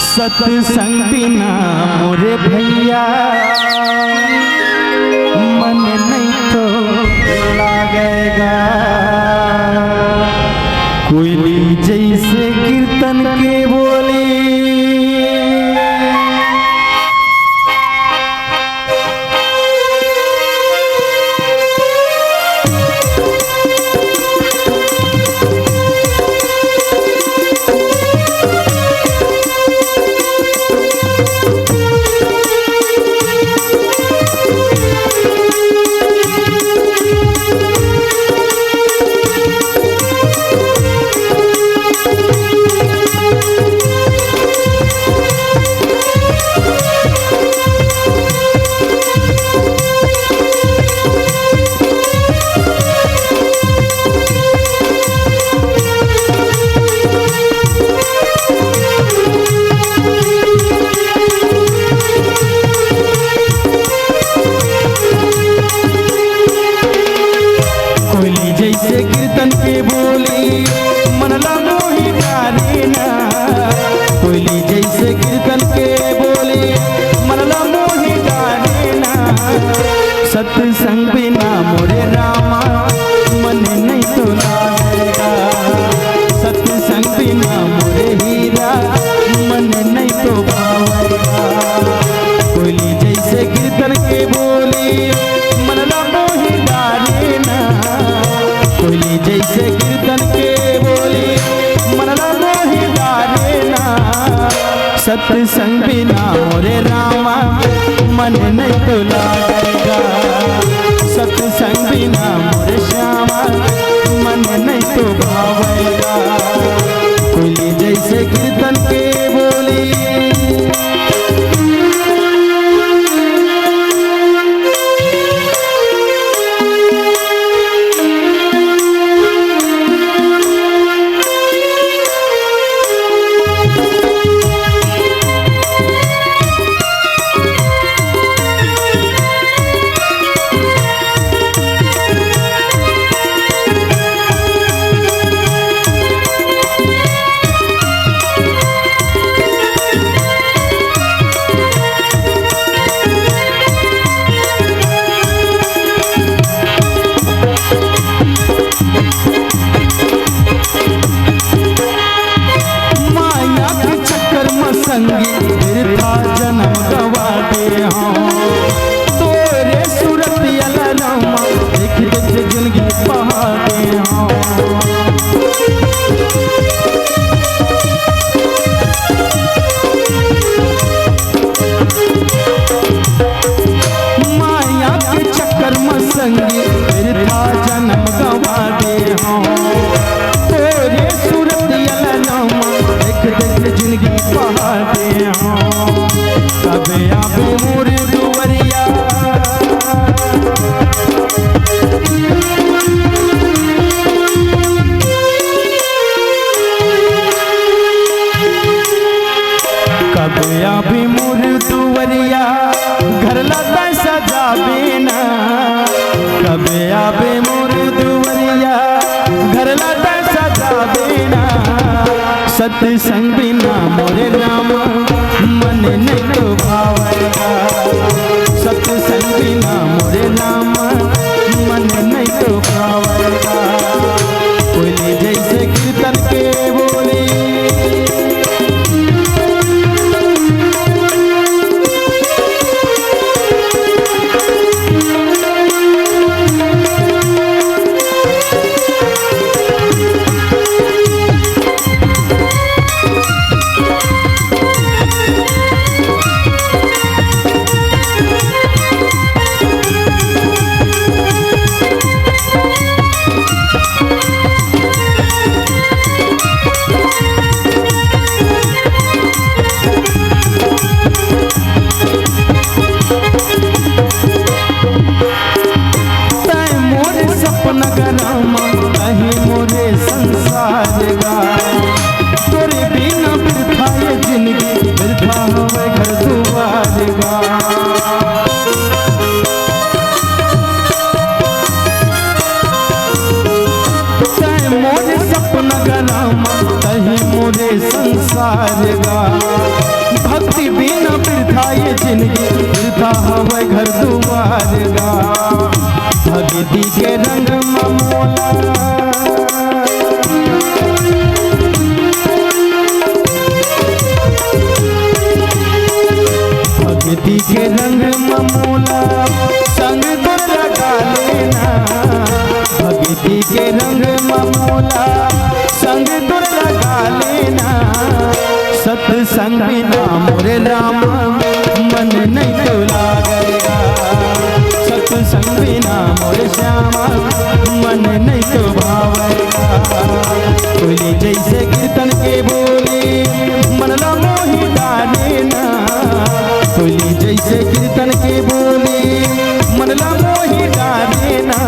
सत्संग बिना मोरे भैया, मन नहीं तो लागेगा। कोयली जैसे कीर्तन के बोली। सत्संग बिना मोरे रामा मन नहीं तो लागेगा, सत्संग बिना मोरे श्यामा मन नहीं तो भावेगा। कोयली जैसे कीर्तन के बोली। माया के चक्कर म संगी बिरथा जनम गवा दे हँव। तोरे सूरत अला रामा देख देख जिनगी बहा दे हँव। माया के चक्कर म संगी बिरथा जनम गवा दे हँव। तोरे सूरत अला रामा देख देख जिनगी बहा दे हँव। कब आबे मोर दुवरिया। कब आबे मोर दुवरिया, घर ला तैं सजाबे ना। कब आबे मोर दुवरिया, घर ला तैं सजाबे ना। सत्संग बिना मोरे रामा मन नहीं तो भावेगा। सत्संग बिना मोरे रामा मन नहीं तो भावेगा। कोयली जैसे कीर्तन के बोली। तैं मोरे सपना गा रामा, तहीं मोरे संसार गा। तोरे बिना बिरथा ये जिनगी, बिरथा हवे घर दुवार गा। तैं मोरे सपना गा रामा, तहीं मोरे संसार गा। भक्ति बिना बिरथा ये जिनगी, बिरथा हवे घर दुवार गा। भक्ति के रंग म मोला भक्ति के रंग म मोला संग तोर लगा लेना। भक्ति के रंग म मोला संग तोर लगा लेना। सत्संग बिना मोरे रामा मन नहीं तो लागेगा। सत्संग बिना मोरे श्यामा मन नहीं तो भावेगा। कोयली जैसे कीर्तन के बोली मन ला मोही डाले ना। कोयली जैसे कीर्तन के बोली मन ला मोही डाले ना।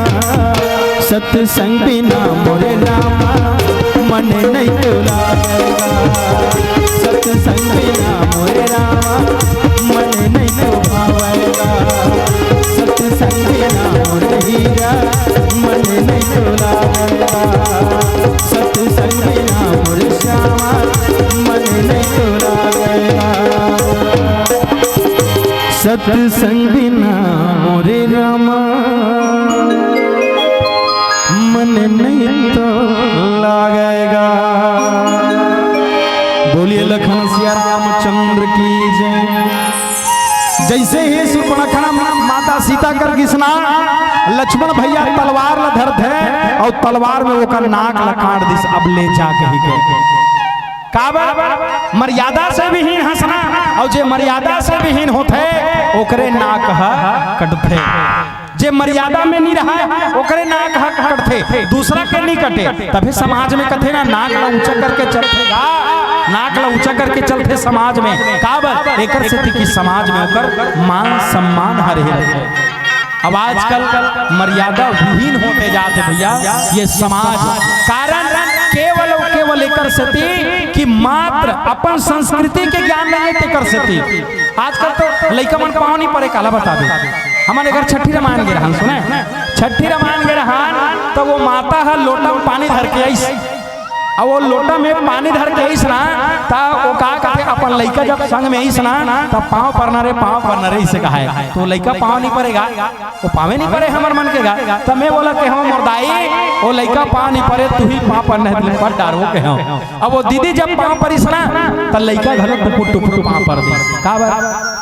सत्संग बिना मोरे रामा मन नहीं तो लागेगा। सत्संग बिना मोरे रामा मन नहीं तो भावेगा। सत्संग बिना मोरे हीरा मन नहीं तो लागेगा। सत्संग बिना मोरे श्यामा मन नहीं तो लागेगा। सत्संग बिना मोरे रामा मन नहीं तो लागेगा। बोलिए लखन सिया रामचंद्र की जय। जैसे ही सूर्पणखा माता सीता कर गिस ना, लक्ष्मण भैया तलवार ला धरथे अउ तलवार में ओकर नाक ला काट दिस, अब ले जा कही के। काबर? मर्यादा से विहीन हंसना, अउ जे मर्यादा से विहीन होथे, ओकरे नाक ह कटथे। जे मर्यादा में नहीं रहा, ओकरे नाक ह कटथे, दूसरा के नहीं कटे। तभी समाज में कथे ना, नाक ला ऊंचा करके चलथे गा, नाक ला ऊंचा करके चलथे समाज में। काबर? एकर सेती कि समाज में ओकर मान सम्मान हरे रहे। अब आजकल मर्यादा विहीन होते जाते भैया ये समाज। कारण केवल अउ केवल एकर सेती कि मात्र अपन संस्कृति के ज्ञान नहीं है तेकर सेती। आजकल तो लइका मन पाँव नहीं परे, काला बताबे। हमन एकर छठी रामायण गे रहन, सुने, छठी रामायण गे रहन, तो वो माता ह लोटा में पानी धर के आइस। अब वो लोटा में पानी धर के आइस ना, त वो का कहते, अपन लइका जब संग में आइस ना, त पाँव परना रे, पाँव परना रे, इसे कहा है। तो लइका पाँव नहीं परेगा, वो पावे नहीं परे हमर मन के गा। त मैं बोला के हूँ, मोर दाई, वो लइका पाँव नहीं परे, तू ही पाँव पर नहीं पट डारबो के हूँ। अब वो दीदी जब पाँव परिस ना, त लइका घलो टुपुर टुपुर पाँव पर दे। काबर?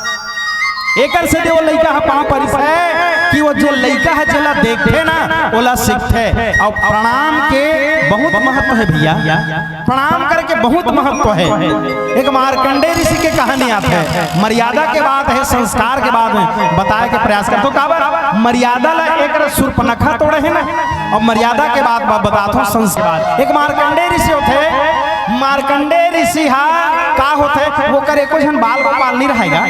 एकर से दे वो लइका ह पाँव परिस है कि वो जे लइका ह जेला देखथे ना, ओला सीखथे। अउ प्रणाम के बहुत महत्व है भैया। प्रणाम करके बहुत महत्व है। एक मार्कंडेय ऋषि के कहानी आथे, मर्यादा के बात है, संस्कार के बात है, बताए के प्रयास करथों। काबर? मर्यादा ला एक सूर्पनखा तोड़े है ना, अउ मर्यादा के बात ब-, बताथों संस्कार। एक मार्कंडेय ऋषि होथे, मार्कंडेय ऋषि हा का होथे, ओकर एको झन बाल गोपाल नहीं रहेगा,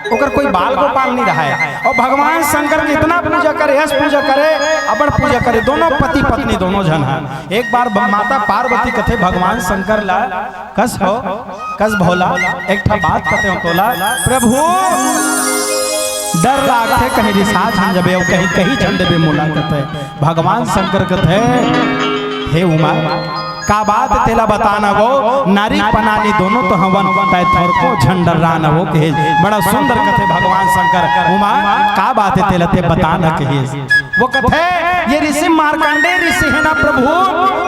ओकर कोई बाल गोपाल नहीं रहा है। अउ भगवान शंकर के इतना पूजा करे, यश पूजा करे, अबड़ पूजा करे, दोनों पति पत्नी दोनों झन है। एक बार ब-, माता पार्वती कथे भगवान शंकर ला, कस हो, कस भोला, एक ठा बात कथे हो तोला, प्रभु, डर लागथे कहीं रिसा झन जबे अउ कहीं, कहीं झन देबे मोला कथे। भगवान शंकर कथे, हे उमा, का बात तेला बताना वो, नारी पनानी दोनों तो हवन, तै थोरको झन डर्राना वो कहे। बड़ा सुंदर कथे भगवान शंकर, उमा, का बात तेला ते बताना कहे। वो कथे, ये ऋषि मार्कंडेय ऋषि है ना प्रभु,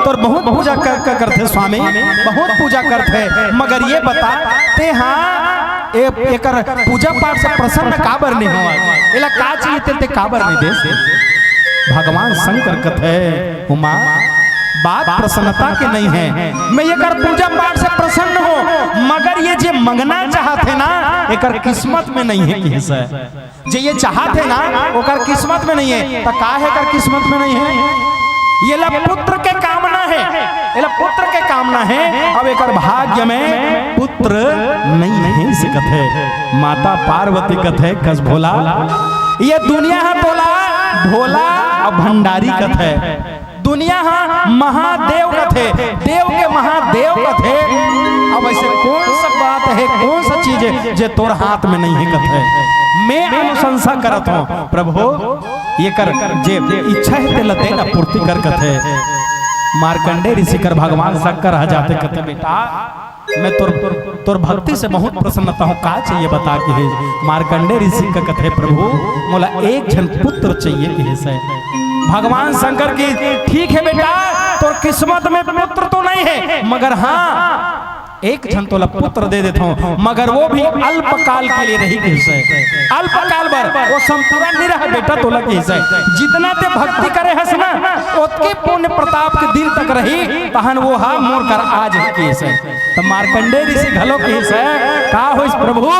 तोर बहुत पूजा कर, कर, करथे स्वामी, बहुत पूजा करथे, मगर ये बता, ते हाँ, ए, एकर पूजा पाठ से प्रसन्न काबर नहीं हुआ? एला का चाहिए ते, ते काबर नहीं दे? भगवान शंकर कथे, उमा, बात प्रसन्नता के नहीं है, मैं एकर पूजा पाठ से प्रसन्न हूँ, मगर ये जे मंगना चाहथे ना, एकर किस्मत में नहीं है, किहिस हे। जे ये चाहथे ना, ओकर किस्मत में नहीं है। त का है एकर किस्मत में नहीं है? ये ला पुत्र के कामना है, ये ला पुत्र के कामना है। अब एकर भाग्य में पुत्र नहीं है, से कथे। माता पार्वती कथे, कस भोला, ये दुनिया हा तोला भोला अउ भंडारी कथे। दुनिया हा महादेव कथे, देव के महादेव कथे। अब ऐसे कौन सा बात है, कौन सा चीज है जे तोर हाथ में नहीं है कथे? मैं अनुशंसा करत हूँ प्रभु, एकर जे इच्छा है तेला तेला पूर्ति कर कथे। मार्कंडेय ऋषि कर भगवान शंकर ह जाथे कथे, बेटा, मैं तोर, तोर भक्ति से बहुत प्रसन्नता हूँ, का चाहिए बता, कहिस। मार्कंडेय ऋषि का कथे, प्रभु, मोला एक झन पुत्र चाहिए, कहिस हे। भगवान शंकर की, ठीक है बेटा, तोर किस्मत में पुत्र तो नहीं है, मगर हाँ, एक झन तोला पुत्र दे देथों, मगर वो भी अल्पकाल के लिए रही, कहिस हे। अल्पकाल बर, वो संपूर्ण नहीं रहा बेटा तोला, कहिस हे। जितना ते भक्ति करे हस ना, ओतके पुण्य प्रताप के दिन तक रही, तहन वो हा मोर कर आ जाही, कहिस हे। त मार्कंडेय ऋषि घलो कहिस हे, का होइस प्रभु,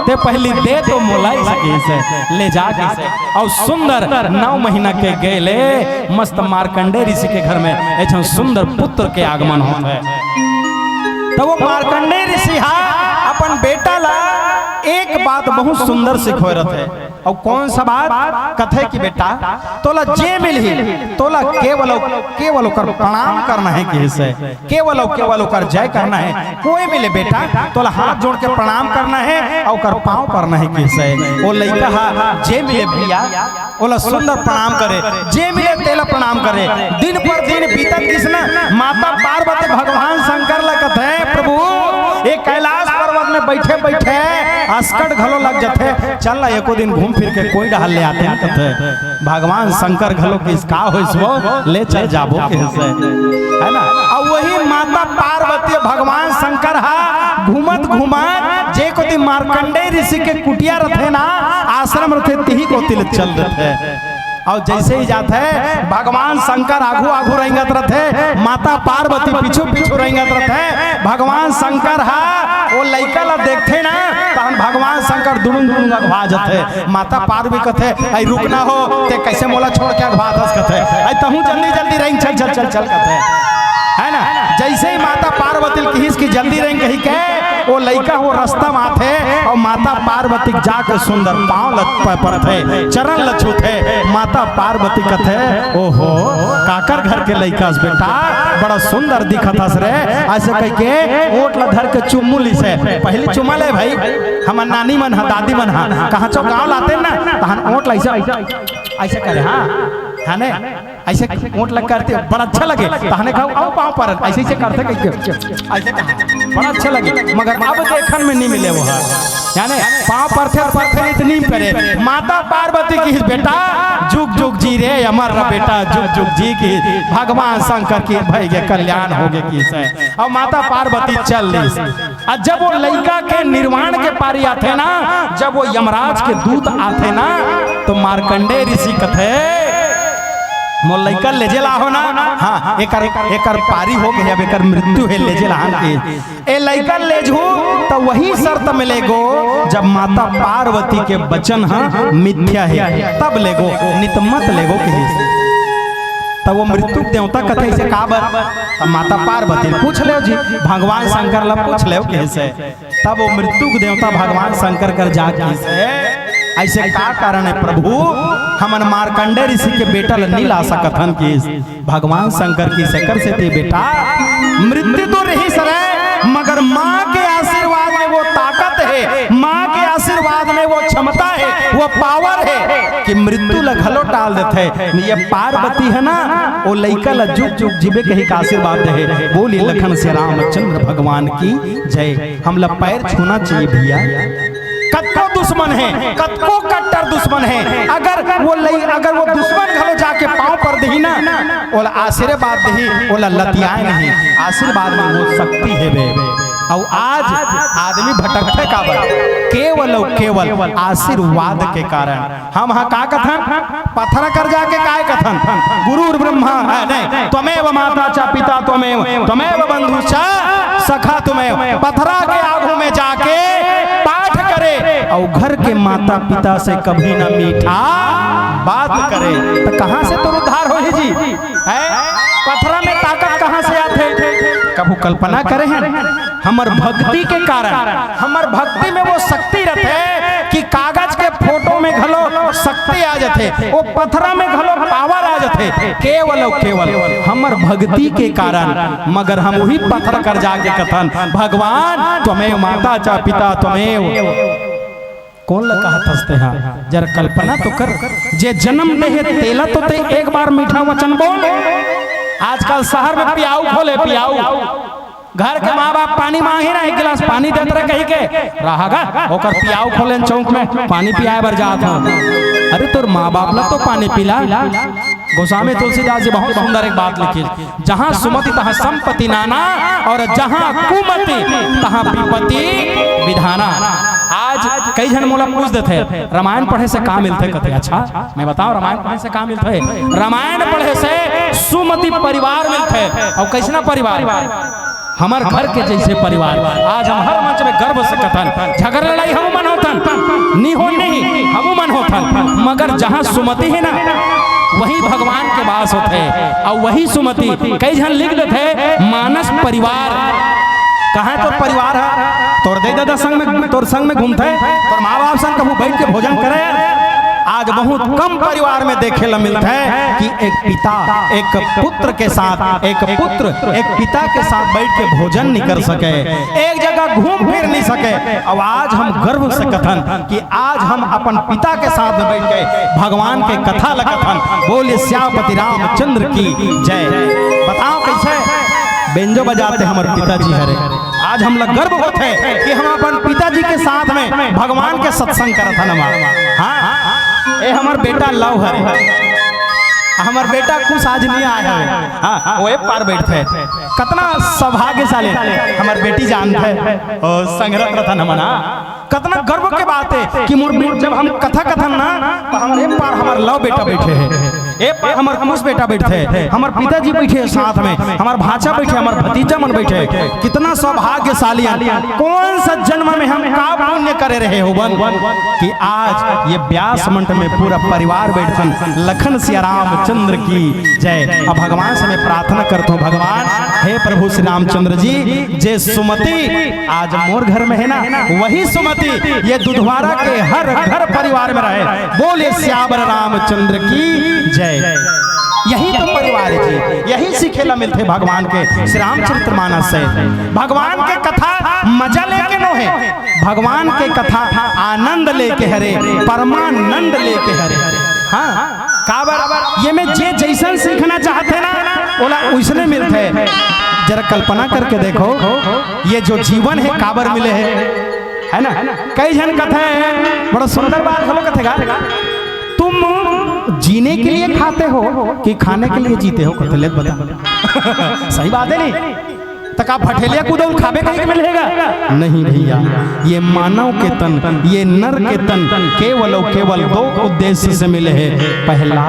ते पहिली दे तो मोला, अइसे कहिस हे, ले जा, कहिस हे। अउ सुंदर नौ महीना के गए ले मस्त मार्कंडेय ऋषि के घर में एक झन सुंदर पुत्र के आगमन होत हे। त वो मार्कंडेय ऋषि हा अपन बेटा ला एक बात बहुत सुंदर सिखोय रथे। अउ कौन सा बात? कथे कि बेटा, तोला जे मिलही, तोला केवल अउ केवल ओकर प्रणाम करना हे, कहिस हे। केवल अउ केवल ओकर जय करना हे। कोई मिले बेटा, तोला हाथ जोड़ के प्रणाम करना हे अउ ओकर पाँव परना हे, कहिस हे। ओ लइका हा जे मिले भैया, ओला सुंदर प्रणाम करे, जे मिले तेला प्रणाम करे। दिन पर दिन बीतत गिस ना, माता पार्वती भगवान शंकर ला कथे, प्रभु, ये कैलाश पर्वत में बैठे बैठे असकट घलो लग जाथे, चल ना एको दिन घूम फिर के कोई डहर ले आते हैं, कथे। भगवान शंकर घलो कहिस, का होइस वो, ले चल जाबो, कहिस हे, है ना? अउ वही माता पार्वती भगवान शंकर हा घूमत घूमत जे कोती मार्कंडेय ऋषि के कुटिया रथे ना, आश्रम रथे, तिही कोती ले चल देथे। अउ जइसे ही जाथे, भगवान शंकर आघू आघू रेंगत रथे, माता पार्वती पीछू पीछू रेंगत रथे। भगवान शंकर ह ओ लइका ला देखथे ना, तहन भगवान शंकर दुड़ुम दुड़ुम अघवा जथे। माता पार्वती कथे, "अई रुक ना हो, ते कइसे मोला छोड़ के अघवाथस?" कथे, "अई तहूं जल्दी जल्दी रेंग चल चल चल चल," कथे, है ना? जइसे ही माता पार्वती ल किहिस कि जल्दी रेंग कहि के, ओ लइका ओ रस्ता म आथे अउ माता पार्वती के जाके सुंदर पांव ल प-, परथे, चरण ल छूथे। माता पार्वती कथे, "ओहो, काकर घर के लइका हस बेटा, बड़ा सुंदर दिखत हस रे।" अइसे कहिके ओंठ ल धर के चुम्मू लिसे। पहिली चुम्मा ले भाई, हमर नानी मन ह, दादी मन ह, कहांचो गांव ल आतेन ना, तहन ओंठ ल अइसे, अइसे करे, हां, हां ने? अइसे ओंठ ल करथे, बड़ा अच्छा लगे। तहने कहू, "अउ पांव परन," अइसे, अइसे करथे कहिके। अइसे कहा, बड़ा अच्छा लगे। मगर अब देखन में नइ मिले वो ह। याने पांव परथे, परथे नइ त नइ करे। माता पार्वती किहिस, "बेटा, जुग जुग जी रे, अमर रह बेटा, जुग जुग जी," किहिस। भगवान शंकर के भइगे, कल्याण होगे किहिस। अउ माता पार्वती चल दिस। अउ जब वो लइका के निर्वाण के पारी आथे ना, जब वो यमराज के दूत आथे ना, तो मार्कंडेय ऋषि कथे, "मोर लइका ल लेजे ल आहो ना, हां, एकर, एकर पारी होगे हे, अब एकर मृत्यु हे, लेजे ल आन के। ए लइका ल लेजहू त वही शर्त में लेगो, जब माता पार्वती के बचन ह मिथ्या हे, तब लेगो, नइ त मत लेगो," किहिस। तब वो मृत्यु के देवता कथे, "अइसे काबर?" तब माता पार्वती ल पूछ लेव जी, भगवान शंकर ल पूछ लेव किहिस। तब वो मृत्यु के देवता भगवान शंकर कर जा किहिस, "अइसे का कारण हे प्रभु, हमन मार्कंडेय ऋषि के बेटा ल नइ ला सकत हन?" किहिस। भगवान शंकर किहिस, "एकर सेती बेटा, मृत्यु तो रहिस रे, मगर मां के आशीर्वाद में वो ताकत हे, मां के आशीर्वाद में वो क्षमता हे, वो power हे कि मृत्यु ल घलो टाल देथे।" ये पार्वती हे ना, ओ लइका ल जुग जुग जीबे कहिके आशीर्वाद दे हे। बोलिए लखन से रामचंद्र भगवान की जय। हमला पैर छूना चाहिए भइया। कतको दुश्मन हे, कतको कट्टर दुश्मन हे, अगर वो लइ-, अगर वो दुश्मन घलो जाके पांव पर दिही ना, ओला आशीर्वाद दिही, ओला लतियाए नहीं। आशीर्वाद में वो शक्ति हेबे। अउ आज आदमी भटकथे काबर? केवल अउ केवल आशीर्वाद के कारण। हम ह का कथन? पथरा कर जाके काय कथन? "गुरुर्ब्रह्मा," अ, नहीं, "त्वमेव माता च पिता त्वमेव, त्वमेव बंधु च सखा त्वमेव।" पथरा के आगू में जाके पाठ करे अउ घर के माता पिता से कभी ना मीठा बात करे, त कहां से तोर उद्धार होही जी? हैं? पथरा में ताकत कहां से आथे? कभू कल्पना करे हन? हमर भक्ति के कारण, हमर भक्ति में वो शक्ति रथे कि कागज के फोटो में घलो शक्ति आ जाथे, वो पथरा में घलो power आ जाथे, केवल अउ केवल हमर भक्ति के कारण। मगर हम उही पथरा कर जाके कथन, "भगवान त्वमेव माता च पिता त्वमेव।" कोन ल कहत हस तेहा? जरा कल्पना तो कर, जे जन्म दे हे तेला तो ते एक बार मीठा वचन बोल। आजकल शहर में पियाऊ खोले, पियाऊ। घर के माँ बाप पानी मांगी ना, एक गिलास पानी देत रहे कहिके, रहा गा, ओकर पियाऊ खोलेन चौक में, पानी पियाए बर जात हो। अरे तोर माँ बाप ला तो पानी पिला। गोस्वामी तुलसीदास जी बहुत सुंदर एक बात लिखिस, "जहाँ सुमति तहाँ संपत्ति नाना, और जहाँ कुमति तहाँ विपत्ति विधाना।" आज कई झन मोला पूछ देथे, "रामायण पढ़े से का मिलथे?" कथे, "अच्छा, मैं बताओ, रामायण पढ़े से का मिलथे?" रामायण पढ़े से सुमति परिवार मिलथे। अउ कइसना परिवार? हमर घर के जइसे परिवार। आज हम हर मंच में गर्व से कथन, झगड़ा लड़ाई हमू मन होथन, निहो नहीं, हमू मन होथन, मगर जहाँ सुमति हे ना, वही भगवान के वास होथे। अउ वही सुमति, कई झन लिख देथे, मानस परिवार। कहाँ तोर परिवार हे? तोर दई ददा संग में, तोर संग में घूमथे, तोर माँ बाप संग कभू बैठ के भोजन करे? आज बहुत कम परिवार में देखे ला मिलथे कि एक पिता एक पुत्र के साथ, एक पुत्र एक पिता के साथ बैठ के भोजन नहीं कर सके, एक जगह घूम फिर नहीं सके। अब आज हम गर्व से कथन कि आज हम अपन पिता के साथ में बैठ के भगवान के कथा ल कथन। बोले सियापति रामचंद्र की जय। बताओ कैसे बेंजो बजाते हमर पिताजी हरे। आज हमला गर्व होथे कि हम अपन पिताजी के साथ में भगवान के सत्संग करत हन। हाँ, ए हमर बेटा लव हरे, हमर बेटा कुछ आज नहीं आए हवे। हाँ, वो ए पार बैठथे। कतना सौभाग्यशाली हमर बेटी जानथे। ओ संगरत रतन हमन, हाँ। कतना गर्व के बात हे कि मोर, मोर जब हम कथा कथन ना, त हमर ए पार हमर लव बेटा बइठे हे, ए पार हमर कुश बेटा बइठे हे, हमर पिताजी बइठे हे साथ में, हमर भांचा बइठे, हमर भतीजा मन बइठे हे। कितना सौभाग्यशाली हन। कौन सा जन्म में हम का पुण्य करे रहे होबन कि आज ये व्यास मंच में पूरा परिवार बइठन। लखन सिया रामचंद्र की जय। अब भगवान से मैं प्रार्थना करता हूँ, भगवान, हे प्रभु श्री रामचंद्र जी, जे सुमति आज मोर घर में हे ना, वही सुमति ये दुधवारा के हर घर परिवार में रहे। बोले सियावर रामचंद्र की जय। यही तो परिवार हे जी, यही सीखे ला मिलथे भगवान के श्री रामचरित मानस से। भगवान के कथा मजा लेके नो हे, भगवान के कथा आनंद लेके हरे, परमानंद लेके हरे। हाँ, काबर ये में जे जइसन सीखना चाहथे ना, ओला ओइसने मिलथे। जरा कल्पना करके देखो, ये जो जीवन हे, काबर मिले हे, है ना? कई झन कथे, बड़ा सुंदर बात घलो कथे गा, "तुम जीने के लिए खाते हो कि खाने के लिए जीते हो?" कथे, "ले बता।" सही बात हे नहीं? त का भठेलिया कूदो खाबे कहीं के मिलेगा? नहीं भैया, ये मानव के तन, ये नर के तन केवल और केवल दो उद्देश्य से मिले हे। पहला,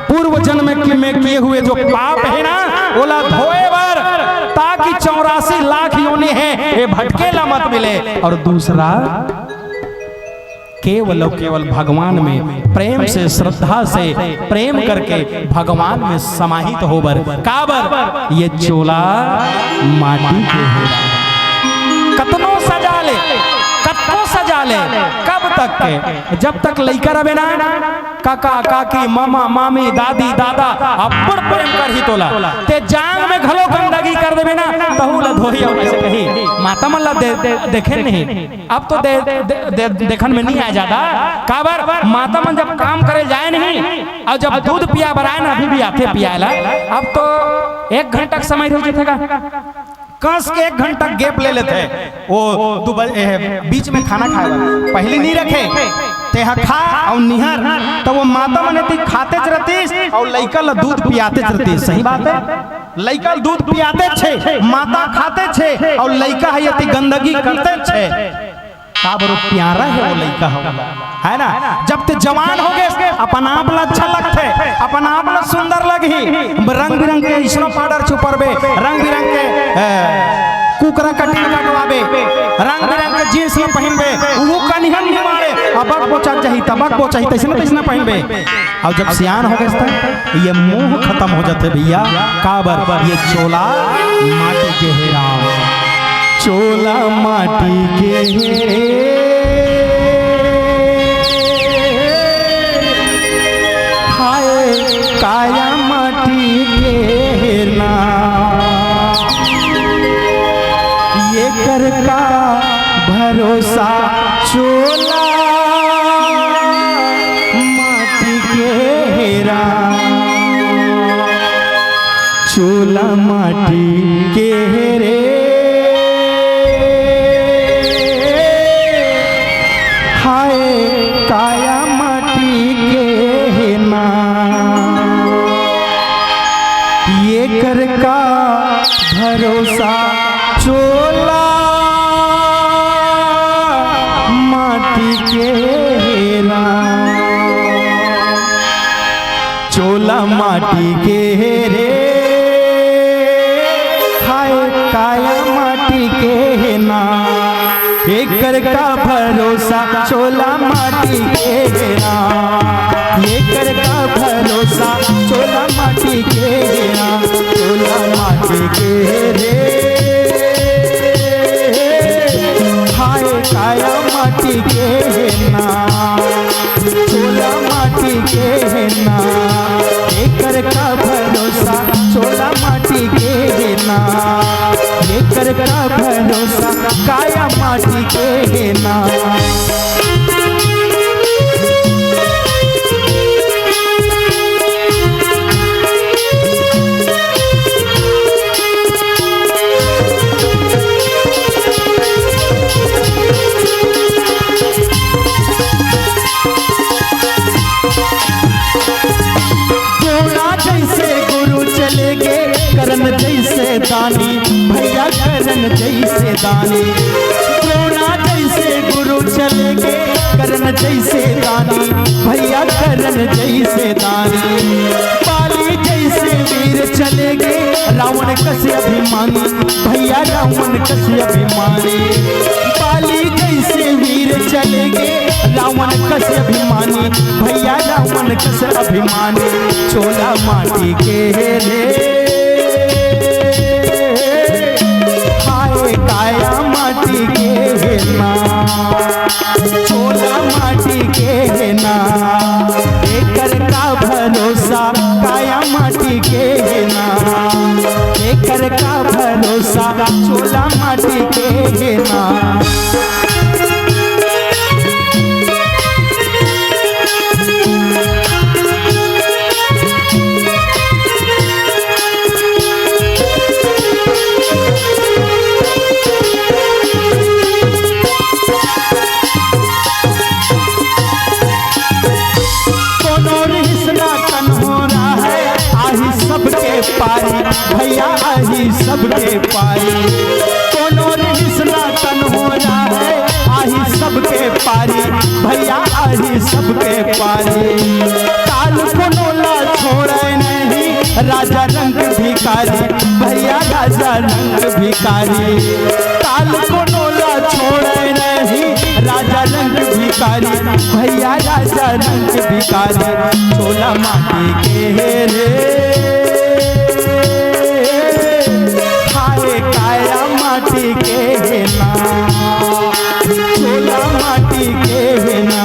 पूर्व जन्म के में किए हुए जो पाप हे ना, ओला धोए बर, ताकि चौरासी लाख योनि हे, ये भटके ला मत मिले। और दूसरा, केवल और केवल भगवान में प्रेम से, श्रद्धा से, प्रेम करके भगवान में समाहित होबर। काबर? ये चोला माटी के हे। कतनो सजा ले, कतनो सजा ले, कब तक के? जब तक लइका रहे ना, काका, काकी, मामा, मामी, दादी, दादा, अब्बड़ प्रेम करही तोला। ते जांग में घलो गंदगी कर देबे ना, तहू ला धोही अउ अइसे कही, "माता मन ला दे, दे, देखे नहीं।" अब तो दे, दे, दे, देखन में नहीं आय जादा। काबर? माता मन जब काम करे जाय नहीं, अउ जब दूध पिया बर आय ना, अभी भी आथे पियाय ला। अब तो एक घंटा के समय रह जथे गा। कस के एक घंटा gap ले लेथे। वो दू बजे, ए, बीच में खाना खाय बर। पहिली नहीं रखे, तेहा खा अउ निहर, त वो माता मन एती खातेच रतिस अउ लइका ला दूध पियातेच रतिस। सही बात हे, लइका ला दूध पियातेच हे, माता खातेच हे अउ लइका ह एती गंदगी करतेच हे। काबर वो प्यारा हे वो लइका ह, है ना? जब ते जवान हो गे, अपन आप ला अच्छा लगथे, अपन आप ला सुंदर लगही। रंग बिरंग के snow powder चुपरबे, रंग बिरंग के, ए, कुकरा cutting कटवाबे, रंग बिरंग के jeans ला पहिनबे, वो कनिहन नहीं मारे, अबक बोचक जाही, तबक बोचही, तइसने तइसने पहिनबे। अउ जब सियान हो गे त ये मोह खतम हो जाथे भैया। काबर? ये चोला माटी के हे राम, चोला माटी के हे रे। हाय काया माटी के हे ना, ये कर का भरोसा चोला माटी के हे राम, चोला माटी के हे रे। हाय काया माटी के हे ना, ये कर का भरोसा चोला माटी के हे ना, चोला माटी के हे रे। हाय काया माटी के हे ना, एकर का भरोसा चोला माटी के हे ना, एकर का भरोसा चोला माटी के हे ना, चोला माटी के हे रे। हाय काया माटी के हे ना, चोला माटी के हे ना, एकर का भरोसा चोला माटी के हे ना, एकर का भरोसा काया माटी के हे ना। द्रोणा जैसे गुरु चले गे, कर्ण जैसे दानी, भैया कर्ण जैसे दानी। द्रोणा जैसे गुरु के दानी। बाली जैसे वीर चले गे, रावण कस अभिमानी, भैया रावण कस अभिमानी। बाली जैसे वीर चले गे, रावण कस अभिमानी, भैया रावण कस अभिमानी। चोला माटी के हे रे, हाय काया माटी के हे ना, चोला माटी के हे ना, एकर का भरोसा काया माटी के हे ना, एकर का भरोसा चोला माटी के हे ना। कोनो रिहिस ना तन हो रहा है, आही सबके पारी, भैया आही सबके पारी। कोनो रिहिस ना तन हो रहा है, आही सबके पारी, भैया आही सबके पारी। काल कोनो ला छोड़े नहीं, राजा रंग भिखारी, भैया राजा रंग भिखारी। काल कोनो ला छोड़े नहीं, राजा रंग भिखारी, भैया राजा रंग भिखारी। चोला माटी के हे रे, हाय काया माटी के हे ना, चोला माटी के हे ना,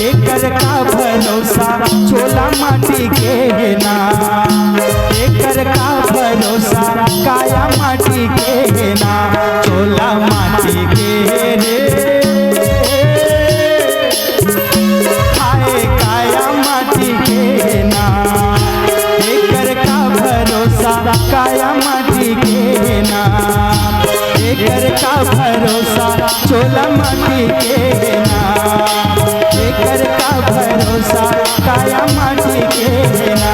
एकर का भरोसा चोला माटी के हे ना, एकर का भरोसा काया माटी के हे ना, चोला माटी के हे रे। हाय काया माटी के हे ना, एकर का भरोसा काया माटी के हे ना, एकर का भरोसा चोला माटी के हे ना, एकर का भरोसा काया माटी के हे ना,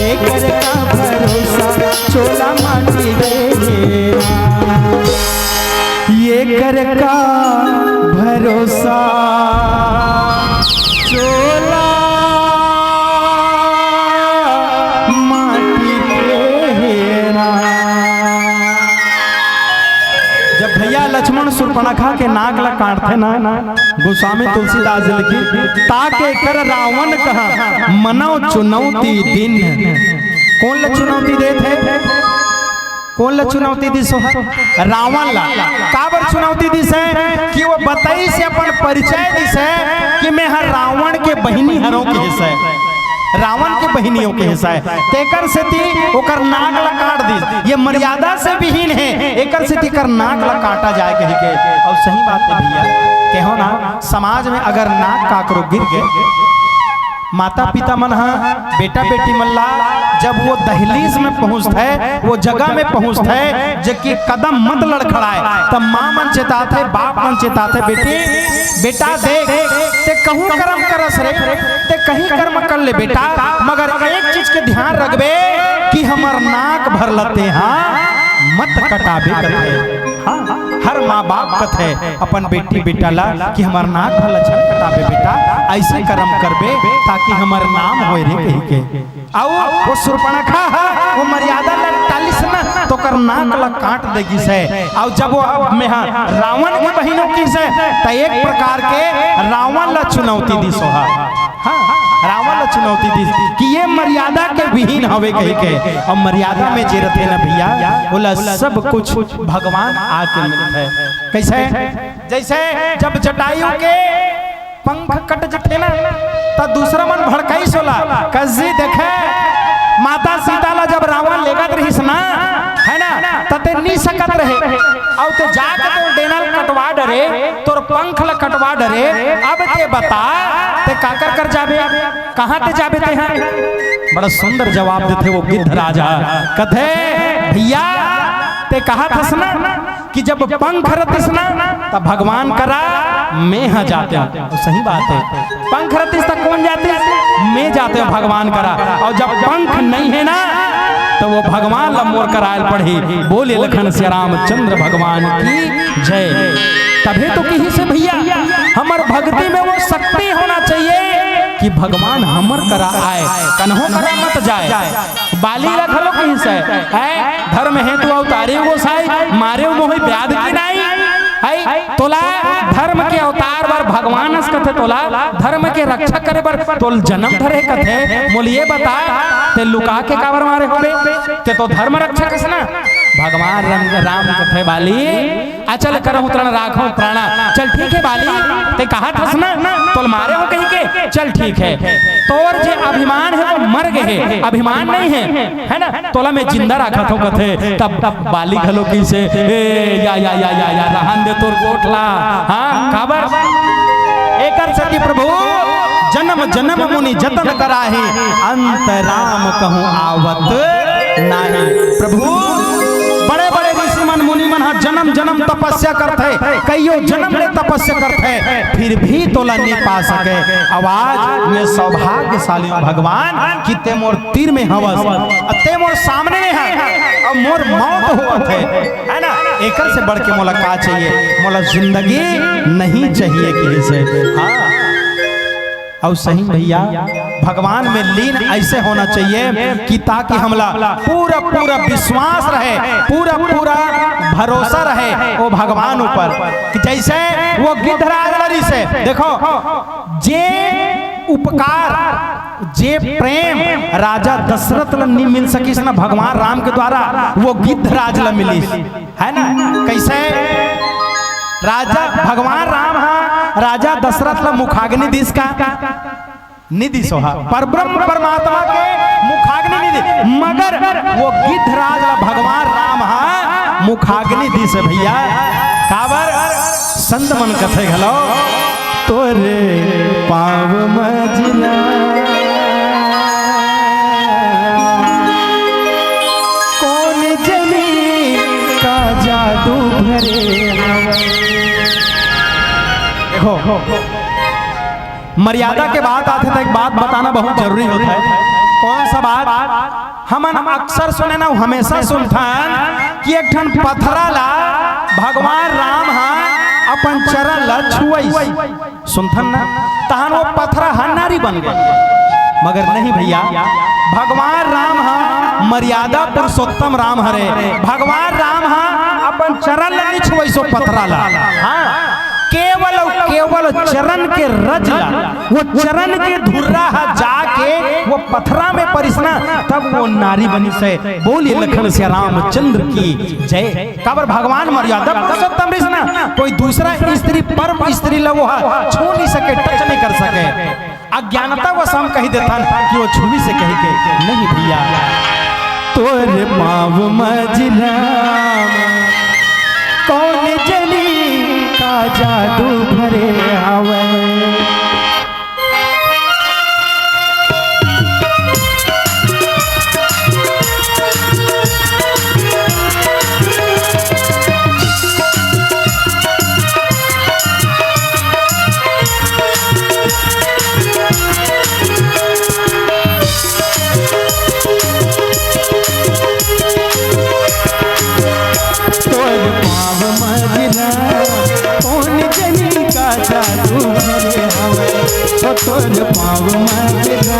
एकर का भरोसा चोला माटी के हे ना, एकर का भरोसा चोला माटी के हे ना। जब भैया लक्ष्मण सुर्पणखा के नाक ला काटथे ना, गोस्वामी तुलसीदास जी लिखिन, "ताके कर रावण कहा मनव चुनौती दिन।" कोन ला चुनौती देत हे? कोन ला चुनौती दिस हे? रावण ला। काबर चुनौती दिस हे? कि वो बताइस हे, अपन परिचय दिस हे कि मैं हर रावण के बहिनी हरों के हिस्सा हे। रावण के बहिनी हो के हिस्सा हे, तेकर सेती ओकर नाक ला काट दिस। ये मर्यादा से विहीन हे, एकर सेती एकर नाक ला काटा जाए कहि के। अउ सही बात हे भैया, कहो ना, समाज में अगर नाक काकरो गिर गे, माता पिता मन ह बेटा बेटी मन ला जब वो दहलीज में पहुंचथे, वो जगह में पहुंचथे, जे कि कदम मत लड़खड़ाए, तब माँ मन चेताथे, बाप मन चेताथे, "बेटी, बेटा देख, ते कहूँ करम करस रे, ते कहीं कर्म कर ले बेटा, मगर एक चीज के ध्यान रखबे कि हमर नाक भर ला तेहा मत कटाबे," कथे। हाँ, हर माँ बाप कथे अपन बेटी बेटा ला कि हमर नाक भर ला झन कटाबे बेटा, ऐसे कर्म करबे ताकि हमर नाम होय रे कहि के। अउ वो सुर्पणखा ह वो मर्यादा ला टालिस ना, तो ओकर नाक ला काट दे गिस हे। अउ जब वो अब मैं ह रावण के बहिनी हो किहिस हे, त एक प्रकार के रावण ला चुनौती दिस हे। हाँ, रावण ला चुनौती दिस कि ये मर्यादा के विहीन हवे कहि के। अउ मर्यादा में जे रथे ना भैया, ओला सब कुछ भगवान आके मिलथे। कैसे? जैसे जब जटायु के पंख कट जथे ना, त दूसरा मन भड़काइस ओला, कस जी देखे, माता सीता ला जब रावण लेगत रहिस ना, है ना, त ते नी सकत रहे, अउ ते जाके तोर डेना ल कटवा डरे, तोर पंख ल कटवा डरे। अब ते बता, ते काकर कर जाबे, कहाँ ते जाबे ते ह? बड़ा सुंदर जवाब देथे वो गिद्ध राजा, कथे, "भैया, ते कहा थस ना, कि जब पंख रतिस ना, त भगवान करा मैं ह जाते हूँ।" सही बात हे, पंख रतिस त कोन जातिस? मैं जाते हूँ भगवान करा। अउ जब पंख नहीं हे ना, त वो भगवान ला मोर करा आय ल पड़ही। बोले लखन सिया रामचंद्र भगवान की जय। तभे तो किहिस हे भैया, हमर भक्ति में वो शक्ति होना चाहिए। कि भगवान हमर करा आय, कन्हो करा मत जाय। बाली ला घलो कहिस हे, "ऐ, धर्म हेतु अवतारे गोसाई, मारेव मोहि ब्याध की नाई।" ऐ, तोला धर्म के अवतार बर भगवान अस कथे, तोला धर्म के रक्षा करे बर तोल जनम धरे कथे, मोल ये बता, ते लुका के काबर मारे होबे? ते तो धर्म रक्षक अस ना। भगवान राम, राम कथे, "बाली, अचल करहु तृण राखहु प्राणा।" चल ठीक हे बाली, ते कहा थस ना, तोल मारे हों कहिके, चल ठीक हे, तोर जे अभिमान हे वो मर गे हे, अभिमान नहीं हे, हे ना, तोला मैं जिंदा राखत हों कथे। तब, तब बाली घलो कहिस हे, "ए, या, या, रहन दे तोर गोठ ला।" हाँ, काबर? एकर सेती प्रभु, "जनम जनम मुनि जतन कराही, अंत राम कहूँ आवत नाही।" प्रभु, बड़े-बड़े ऋषि मन, मुनि मन ह जनम-जनम तपस्या करथे, कइयो जनम ले तपस्या करथे, फिर भी तोला नी पा सके। अब आज मैं सौभाग्यशाली हूँ भगवान कि ते मोर तीर में हवस, अउ ते मोर सामने में हे, अउ मोर मौत होवत हे, हे ना? एकर से बढ़ के मोला का चाहिए? मोला जिंदगी नहीं चाहिए किहिस हे। हाँ। अउ सही भैया, भगवान में लीन ऐसे होना चाहिए कि ताकि हमला पूरा पूरा विश्वास रहे, पूरा पूरा भरोसा रहे वो भगवान ऊपर, कि जैसे वो गिद्धराज लड़ी से, देखो, जे उपकार, जे प्रेम राजा दशरथ ल नी मिल सकिस ना भगवान राम के द्वारा, वो गिद्धराज ल मिलिस। हे ना? कइसे? राजा, भगवान राम ह राजा दशरथ ल मुखाग्नि दिस का? नी दिस होही। परब्रह्म परमात्मा के मुखाग्नि नी दिस, मगर वो गिद्धराज ल भगवान राम ह मुखाग्नि दिस हे भैया। काबर? संत मन कथे घलो, "तोरे पाँव मझिला कोन जनी का जादू भरे हवय।" देखो, मर्यादा के बात आथे त एक बात बताना बहुत जरूरी होथे। कौन सा बात? हमन अक्सर सुने ना, हमेशा सुनथन कि एक ठन पथरा ला भगवान राम ह अपन चरण ला छुवइस। सुनथन ना, तहन वो पथरा ह नारी बन गे। मगर नहीं भैया, भगवान राम ह मर्यादा पुरुषोत्तम राम हरे। भगवान राम ह अपन चरण ला नी छुवइस वो पथरा ला। हाँ, केवल अउ केवल चरण के रज ला, वो चरण के धुर्रा ह जाके वो पथरा में परिस ना, तब वो नारी बनिस हे। बोलिए लखन सिया रामचंद्र की जय। काबर भगवान मर्यादा पुरुषोत्तम रिस ना, कोई दूसरा स्त्री, परम स्त्री ला वो ह छू नहीं सके, टच नहीं कर सके। अज्ञानता वश हम कहि देथन कि वो छुइस हे कहिके, नहीं भैया। तोर पाँव मझिला कोन जनी का जादू भरे हवय। तोर पाँव मझिला कोन जनी का जादू भरे हवय। ओ तोर पाँव मझिला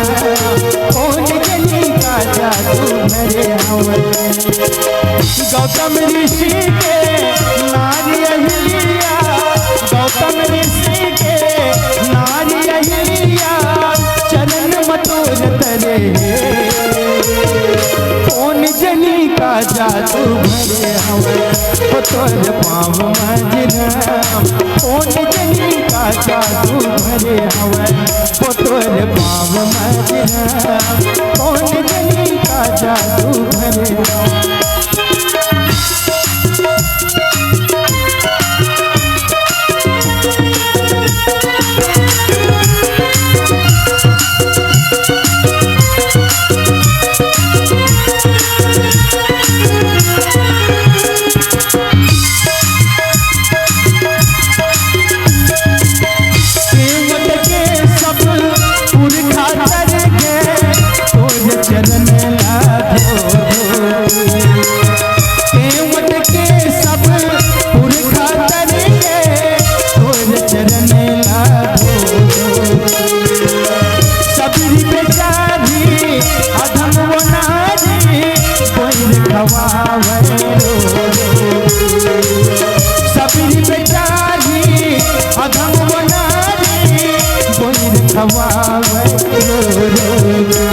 कोन जनी का जादू भरे हवय। गौतम ऋषि के नारी अहिल्या, गौतम ऋषि के नारी अहिल्या, चरण म तोर तरे कोन जनी का जादू भरे हवय। ओ तोर पाँव मझिला कोन जनी का जादू भरे हवय। ओ तोर पाँव मझिला कोन जनी का जादू भरे हवय। केवट के सब पुरखा चर गे, तोर चरण ला धोबो। गवावे रो रो के।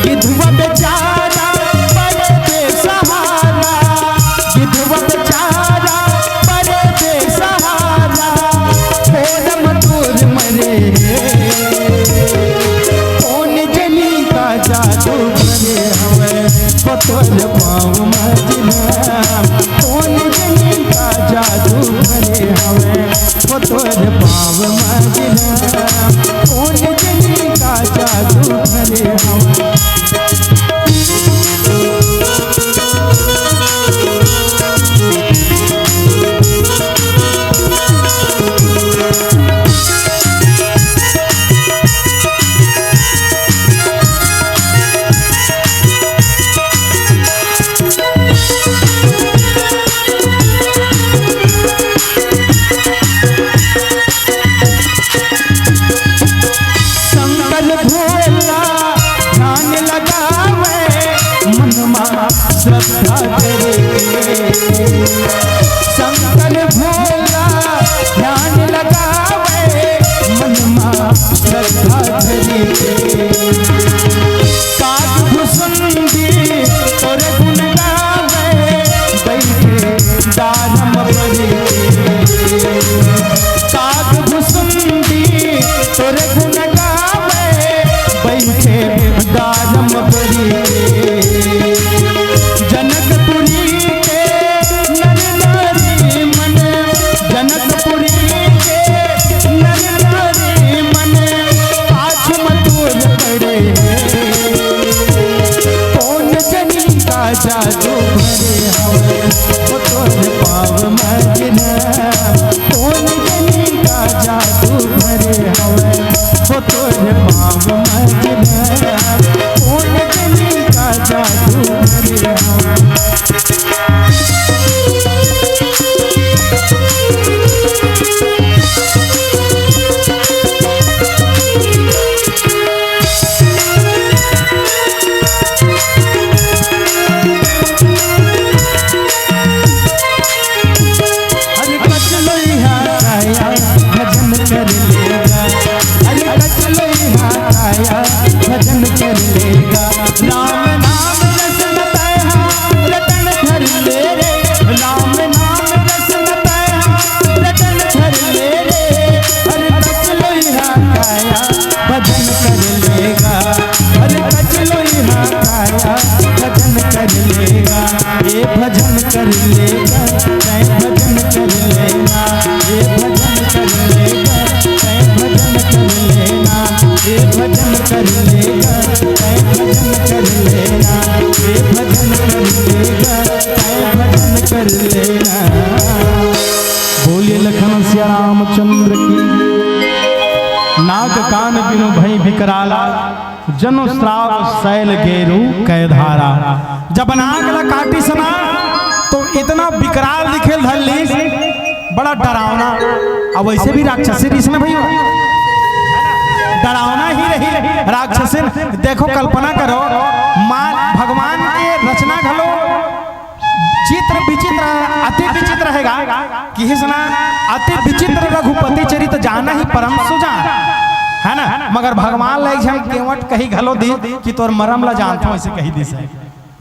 विधवा बेचारा पड़े बेसहारा, विधवा बेचारा पड़े बेसहारा, कोलम तोर मरे हे। कोन जनी का जादू भरे हवे, ओ तोर पाँव मजना। कोन जनी का जादू भरे हवे, ओ तोर पाँव मजना। कोन जनी का जादू भरे हवे। शंकर भोला ध्यान लगावे, मन मा श्रद्धा धरे। शंकर भोला ध्यान लगावे, मन मा श्रद्धा धरे। काग भुसुंडी तोर गुण गावे, बैठे दारम बरी। काग भुसुंडी तोर गुण गावे, बैठे दारम बरी। जनकपुरी के नर नारी मन, जनकपुरी के नर नारी मन, पाछू म तोर पड़े। कोन जनी का जादू भरे हवे, ओ तोर पाँव मजना। कोन जनी का जादू भरे हवे, ओ तोर पाँव मजना। कोन जनी का जादू भरे हवे। अरे कचलोइहा काया भजन कर लेगा, अरे कचलोइहा काया भजन कर लेगा। राम नाम रस न पाया रतन धर ले रे, राम नाम रस न पाया रतन धर ले रे। अरे कचलोइहा काया भजन कर लेगा, अरे कचलोइहा काया भजन कर लेगा। ए भजन कर लेगा, तै भजन कर लेना। ए भजन कर लेगा, तै भजन कर लेना। ए भजन कर लेगा, तै भजन कर लेना। ए भजन कर लेगा, तै भजन कर लेना। बोलिए लखन सिया रामचंद्र की। नाग कान बिनु भई बिकराला, जनु श्राव सैल गेरु कै धारा। जब नाग ला काटिस ना, तो इतना बिकराल दिखे धर लीस, बड़ा डरावना। अब वैसे भी राक्षसी रहिस ना भैया, डरावना ही रही राक्षसी। देखो, कल्पना करो, माँ भगवान के रचना घलो चित्र विचित्र, अति विचित्र रहेगा। किहिस ना, अति विचित्र रघुपति चरित जानहि परम सुजान, है ना? मगर भगवान ला एक झन केवट कहि घलो दिस कि तोर मरम ला जानथों, ऐसे कहि दिस हे।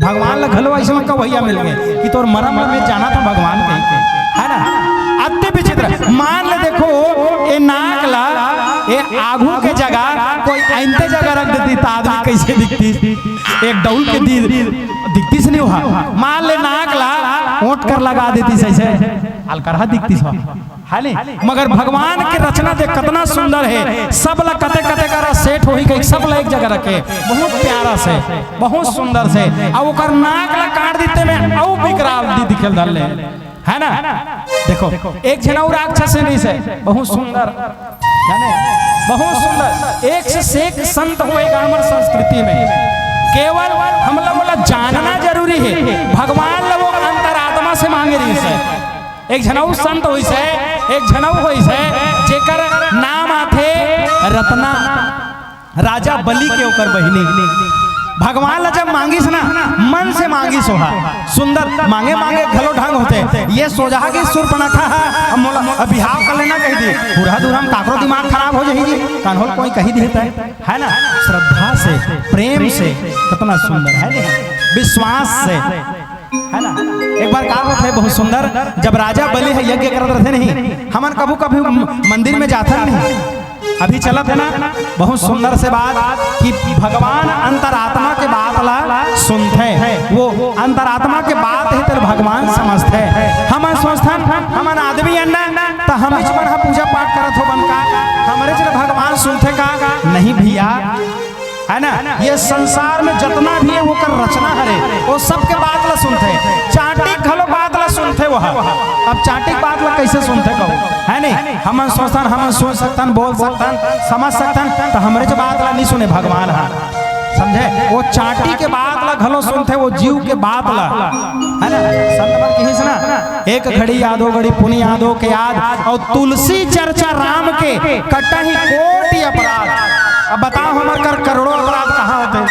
भगवान ला घलो ऐसे में कवैया मिल गए कि तोर मरम ला मैं जानथों भगवान कहि के, है ना? अति विचित्र। मान ले देखो, ए नाग ला, ए आगू के जगह कोई ऐंते जगह रख देती त आदमी कैसे दिखती? एक डौल के दी दिखतीस नहीं हुआ। मान ले नाग ला ओंट कर लगा देतीस ऐसे, अलकरहा दिखतीस हुआ, है नहीं? मगर भगवान के रचना देख कतना सुंदर हे, सब ला कते कते करा सेट होही कहि सब ला एक जगह रखे, बहुत प्यारा से, बहुत सुंदर से। अब ओकर नाक ला काट देते में अउ बिकराल दी दिखेल धर ले, है ना? देखो, एक झन अउ राक्षस रहिस हे, बहुत सुंदर, जाने, बहुत सुंदर। एक से एक संत होएगा हमर संस्कृति में। केवल हम लोग ला जानना जरूरी हे। भगवान ला वो अंतरात्मा से मांगे रहिस हे। एक झन अउ संत होइस हे, एक झन अउ होइस हे, जेकर नाम आथे रत्ना। राजा बलि के ओकर बहिनी। भगवान ला जब मांगिस ना, मन से मांगिस ओहा। सुंदर मांगे, मांगे घलो ढंग होथे। ये सोझा के सूर्पनखा हा, अब मोला अब बिहाव कर लेना कहि दी। पूरा दूर हम काकरो दिमाग खराब हो जाही जी, कान्हो ल कोई कही दिही त, है ना? श्रद्धा से, प्रेम से, कितना सुंदर है, नहीं? विश्वास से, है ना? एक बार का होत है बहुत सुंदर, जब राजा बलि ह यज्ञ करत रहिथे नहीं, हमन कभू कभी म-, मंदिर में जाथन नहीं, अभी चलत है ना, बहुत सुंदर से बात कि भगवान अंतरात्मा के बात ला सुनथे, वो अंतरात्मा के बात हे तेला भगवान समझथे। हमन सोचथन, हमन आदमी हन ना, त हमच मन ह पूजा पाठ करत होबन का, हमरेच ल भगवान सुनथे का? नहीं भैया, है ना? ये संसार में जतना भी है, ओकर रचना हरे, वो सबके बात ला सुनथे। चांटी घलो बात ला सुनथे वो ह। अब चांटी के बात ला कैसे सुनथे कहू, है नहीं? हमन सोचथन, हमन सुन सकथन, बोल सकथन, समझ सकथन, त हमरेच बात ला नहीं सुने भगवान ह, समझे? वो चांटी के बात ला घलो सुनथे, वो जीव के बात ला, है ना? संत मन किहिस ना, एक घड़ी यादो घड़ी पुनि यादो के याद, अउ तुलसी चर्चा राम के, कटही कोटि अपराध। अब बताओ, हमर कर करोड़ों अपराध कहाँ होथे?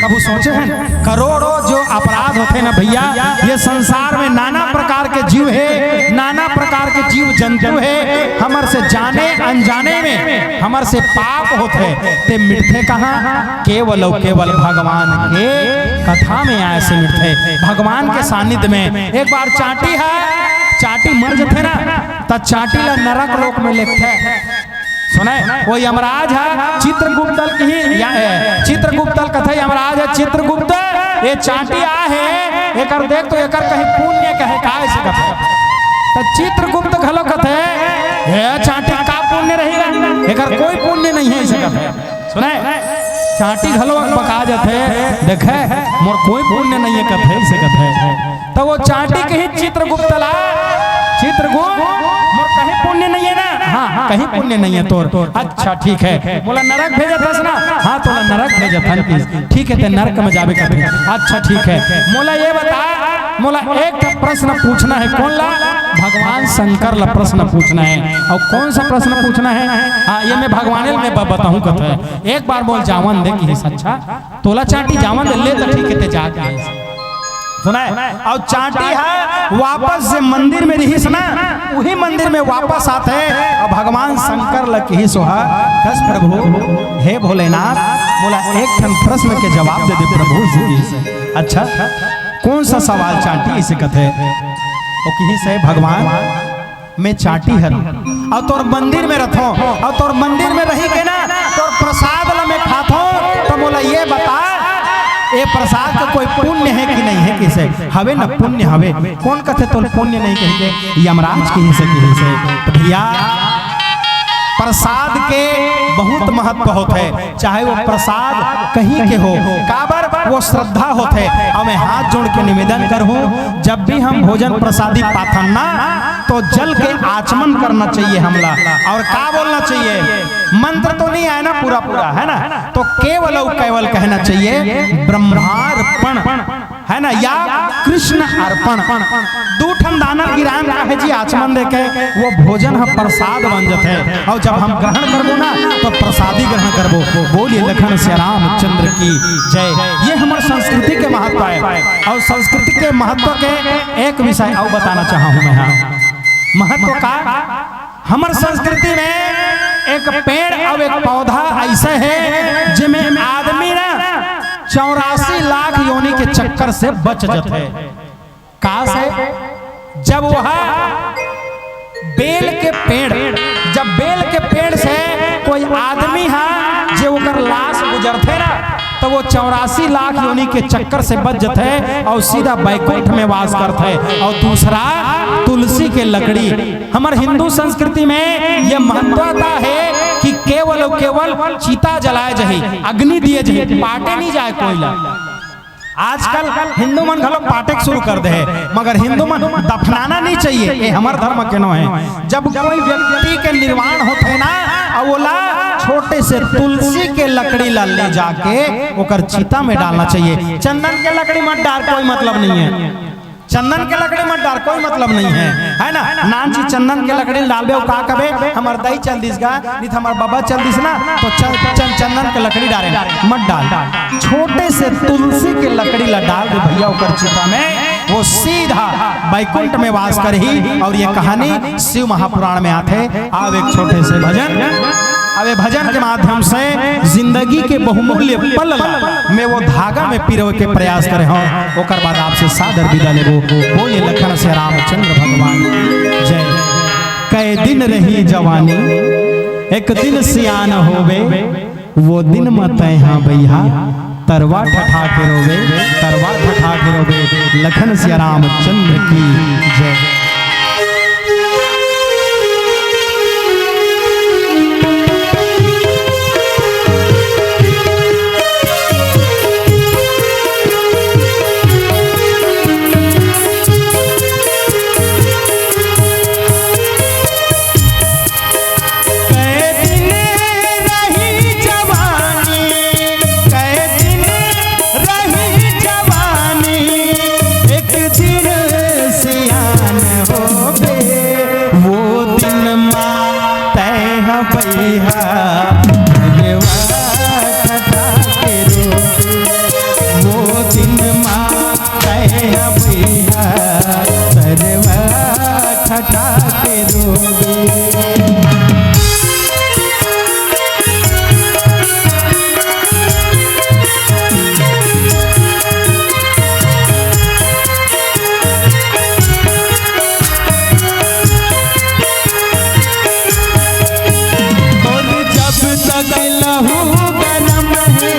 कभू सोचे हैं? करोड़ों जो अपराध होथे ना भैया, ये संसार में नाना प्रकार के जीव हे, नाना प्रकार के जीव जंतु हे, हमर से जाने अनजाने में हमर से पाप होथे, ते मिटथे कहाँ? केवल अउ केवल भगवान के कथा में आए से मिटथे, भगवान के सानिध्य में। एक बार चांटी ह, चांटी मर जथे ना, त चांटी ला नरक लोक में लेगथे। सुने, वो यमराज ह चित्रगुप्त ल किही, या, ए, चित्रगुप्त ल कथे यमराज ह, "चित्रगुप्त, ये चांटी आ हे, एकर देख तो एकर कहीं पुण्य कहे का?" ऐसे कथे। त चित्रगुप्त घलो कथे, "हे चांटी, का पुण्य रही गा? एकर कोई पुण्य नहीं है," ऐसे कथे। सुने, चांटी घलो बका जथे, "देखे, मोर कोई पुण्य नहीं है," कथे, ऐसे कथे। त वो चांटी कही चित्रगुप्त ला, "चित्रगुप्त, मोर कहीं पुण्य नहीं है ना?" "हाँ, हाँ, कहीं पुण्य नहीं है तोर।" "अच्छा, ठीक है, मोला नरक भेजत हस ना?" "हाँ, तोला नरक भेजत हन।" "ठीक है, ते नरक में जाबे करबे।" "अच्छा, ठीक है, मोला ये बता, मोला एक ठो प्रश्न पूछना है।" "कौन ला?" "भगवान शंकर ला प्रश्न पूछना है।" "अउ कौन सा प्रश्न पूछना है?" "हाँ, ये मैं भगवान ल मैं ब-, बताहूँ," कथे। "एक बार मोला जावन दे," किहिस। "अच्छा, तोला चांटी जावन दे, ले त ठीक है, ते जा," किहिस। सुने, अउ चांटी ह वापस जे मंदिर में रिहिस ना, उही मंदिर में वापस आथे, अउ भगवान शंकर ल किहिस ओह, "कस प्रभु, हे भोलेनाथ, मोला एक ठन प्रश्न के जवाब दे दे प्रभु जी।" "अच्छा, कौन सा सवाल चांटी?" ऐसे कथे। वो किहिस, "हे भगवान, मैं चांटी हरंव, अउ तोर मंदिर में रथंव, अउ तोर मंदिर में रही के ना तोर प्रसाद ल मैं खाथंव, त मोला ये बता, ये प्रसाद का कोई पुण्य है कि नहीं है?" किहिसे, "हवे न, पुण्य हवे।" "कौन कथे तोर पुण्य नहीं?" कहिके यमराज किहिसे, किहिसे। त भैया, प्रसाद के बहुत महत्व होथे। चाहे वो प्रसाद कहीं के हो, काबर वो श्रद्धा होथे। अउ मैं हाथ जोड़ के निवेदन करहूँ, जब भी हम भोजन प्रसादी पाथन ना, तो जल के आचमन करना चाहिए हमला। अउ का बोलना चाहिए? मंत्र तो नहीं आए ना पूरा पूरा, है ना? तो केवल अउ केवल कहना चाहिए ब्रह्मार्पण। है ना, या कृष्ण अर्पण। दू ठन दाना गिरान काहे जी आचमन देके, वो भोजन ह प्रसाद बन जथे। अउ जब हम ग्रहण करबो ना, तो प्रसादी ग्रहण करबो। बोलिए लखन सिया रामचंद्र की जय। ये हमर संस्कृति के महत्व है। अउ संस्कृति के महत्व के एक विषय अउ बताना चाहहूँ मैं, हाँ, महत्व का। हमर संस्कृति में एक पेड़ अउ एक पौधा ऐसे है, जेमे आदमी ना चौरासी लाख योनि के चक्कर से बच जथे। का से? जब वह बेल के पेड़, जब बेल के पेड़ से कोई आदमी हा, जे ओकर लाश गुजरथे ना, तो वो चौरासी लाख योनि के चक्कर से बच जथे अउ सीधा बैकुंठ में वास करथे। अउ दूसरा, तुलसी के लकड़ी। हमर हिंदू संस्कृति में ये महत्वता है कि केवल अउ केवल चिता जलाए जाही, अग्नि दिए जाही, पाटे नहीं जाए कोई ला। आजकल हिंदू मन घलो पाटे के शुरू कर दे हे, मगर हिंदू मन दफनाना नहीं चाहिए, ये हमर धर्म के नो है। जब कोई व्यक्ति के निर्वाण होथे ना, अउ ओला छोटे से तुलसी के लकड़ी ला ले जाके ओकर चिता में डालना चाहिए। चंदन के लकड़ी मत डार, कोई मतलब नहीं है। चंदन के लकड़ी मत डार, कोई मतलब नहीं है, है ना? नान ची चंदन के लकड़ी डालबे, अउ का कबे, "हमर दाई चल दिस गा, नहीं तो हमर बाबा चल दिस ना, तो चल, चल चंदन के लकड़ी डारे, मत डाल।" छोटे से तुलसी के लकड़ी ला डाल दे भैया ओकर चिता में, वो सीधा बैकुंठ में वास करही। अउ ये कहानी शिव महापुराण में आथे। आव एक छोटे से भजन। अब ए भजन के माध्यम से जिंदगी के बहुमूल्य पल ला मैं वो धागा में पिरोए के प्रयास करे हंव। ओकर बाद आपसे सादर विदा लेबो। बोलिए लखन सिया रामचंद्र भगवान की जय। कै दिन रही जवानी, एक दिन सियान होबे, वो दिन म तैं हा बइहा, तरवा ठठा के रोबे, तरवा ठठा के रोबे। लखन सिया रामचंद्र की जय। कै दिन रही जवानी, कै दिन रही जवानी, एक दिन सियान होबे, वो दिन मा तैं हा बइहा, तरवा ठठा के रोबे, वो दिन मा तैं हा बइहा, तरवा ठठा के रोबे। तोर जब तक लहू गरम हे,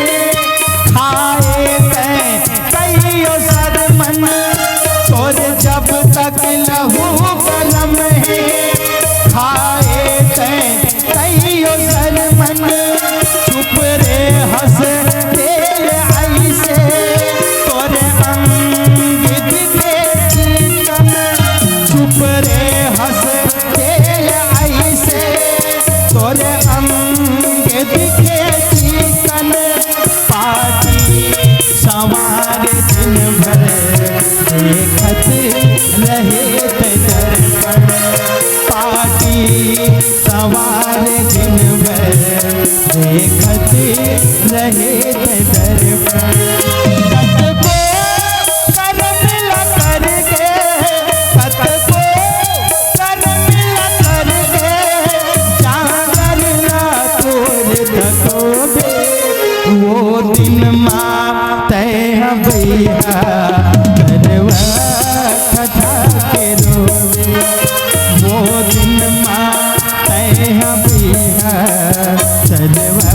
खाए तैं कहियो सरमन। तोर जब तक लहू गरम हे, खाए तैं कहियो सरमन। चुप रे हंस तेल ऐसे, तोरे अंग दिखे चिकन। चुप रे हंस तेल ऐसे, तोरे अंग दिखे चिकन। पाटी सवार दिन भर देखत रहे ते दर्पण। पाटी सवार दिन भर देखत रहे ते दर्पण। कतको करम ला करके, कतको करम ला करके, जांगर ला तोर थकोबे। वो दिन मा तैं हा बइहा, तरवा ठठा के रोबे। वो दिन मा तैं हा बइहा, तरवा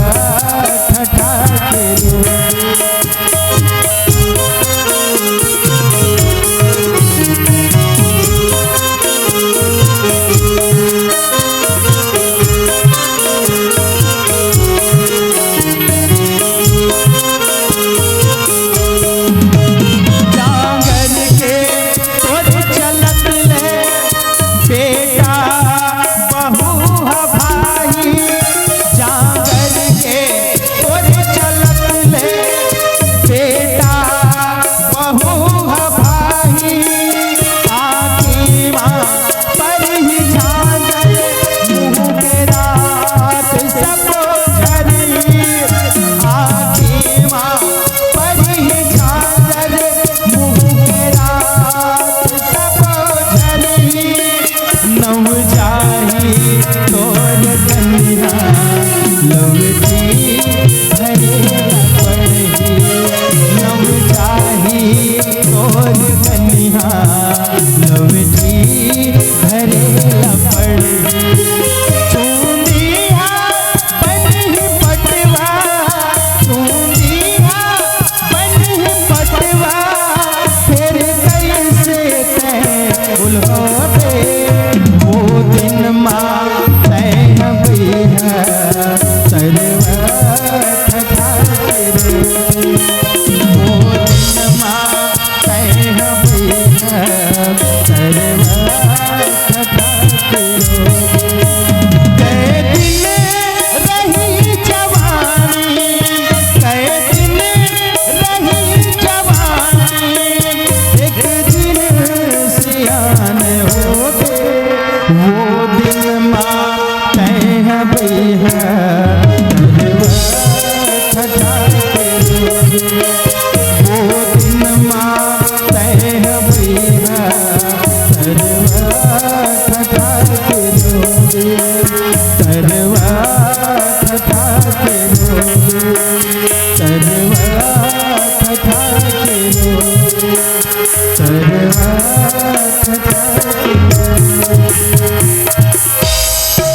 ठठा के रोबे। जांगर के तोर चलत ले बेटा बहू ह भाई। जांगर के तोर चलत ले बेटा बहू ह भाई। आँखी मा परही झांझर, मुँह के रात सबो झरही। आँखी मा परही झांझर, मुँह के रात सबो झरही। नव जाही तोर कनिहा, लवटी भरे ला पड़ही। नव जाही तोर कनिहा, लवटी भरे ला पड़ही। चूंदिया बनही पटवा, चूंदिया बनही पटवा, फेर कइसे तैं उल्होबे। वो दिन मा तैं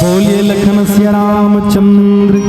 बोलिए लखन सिया रामचंद्र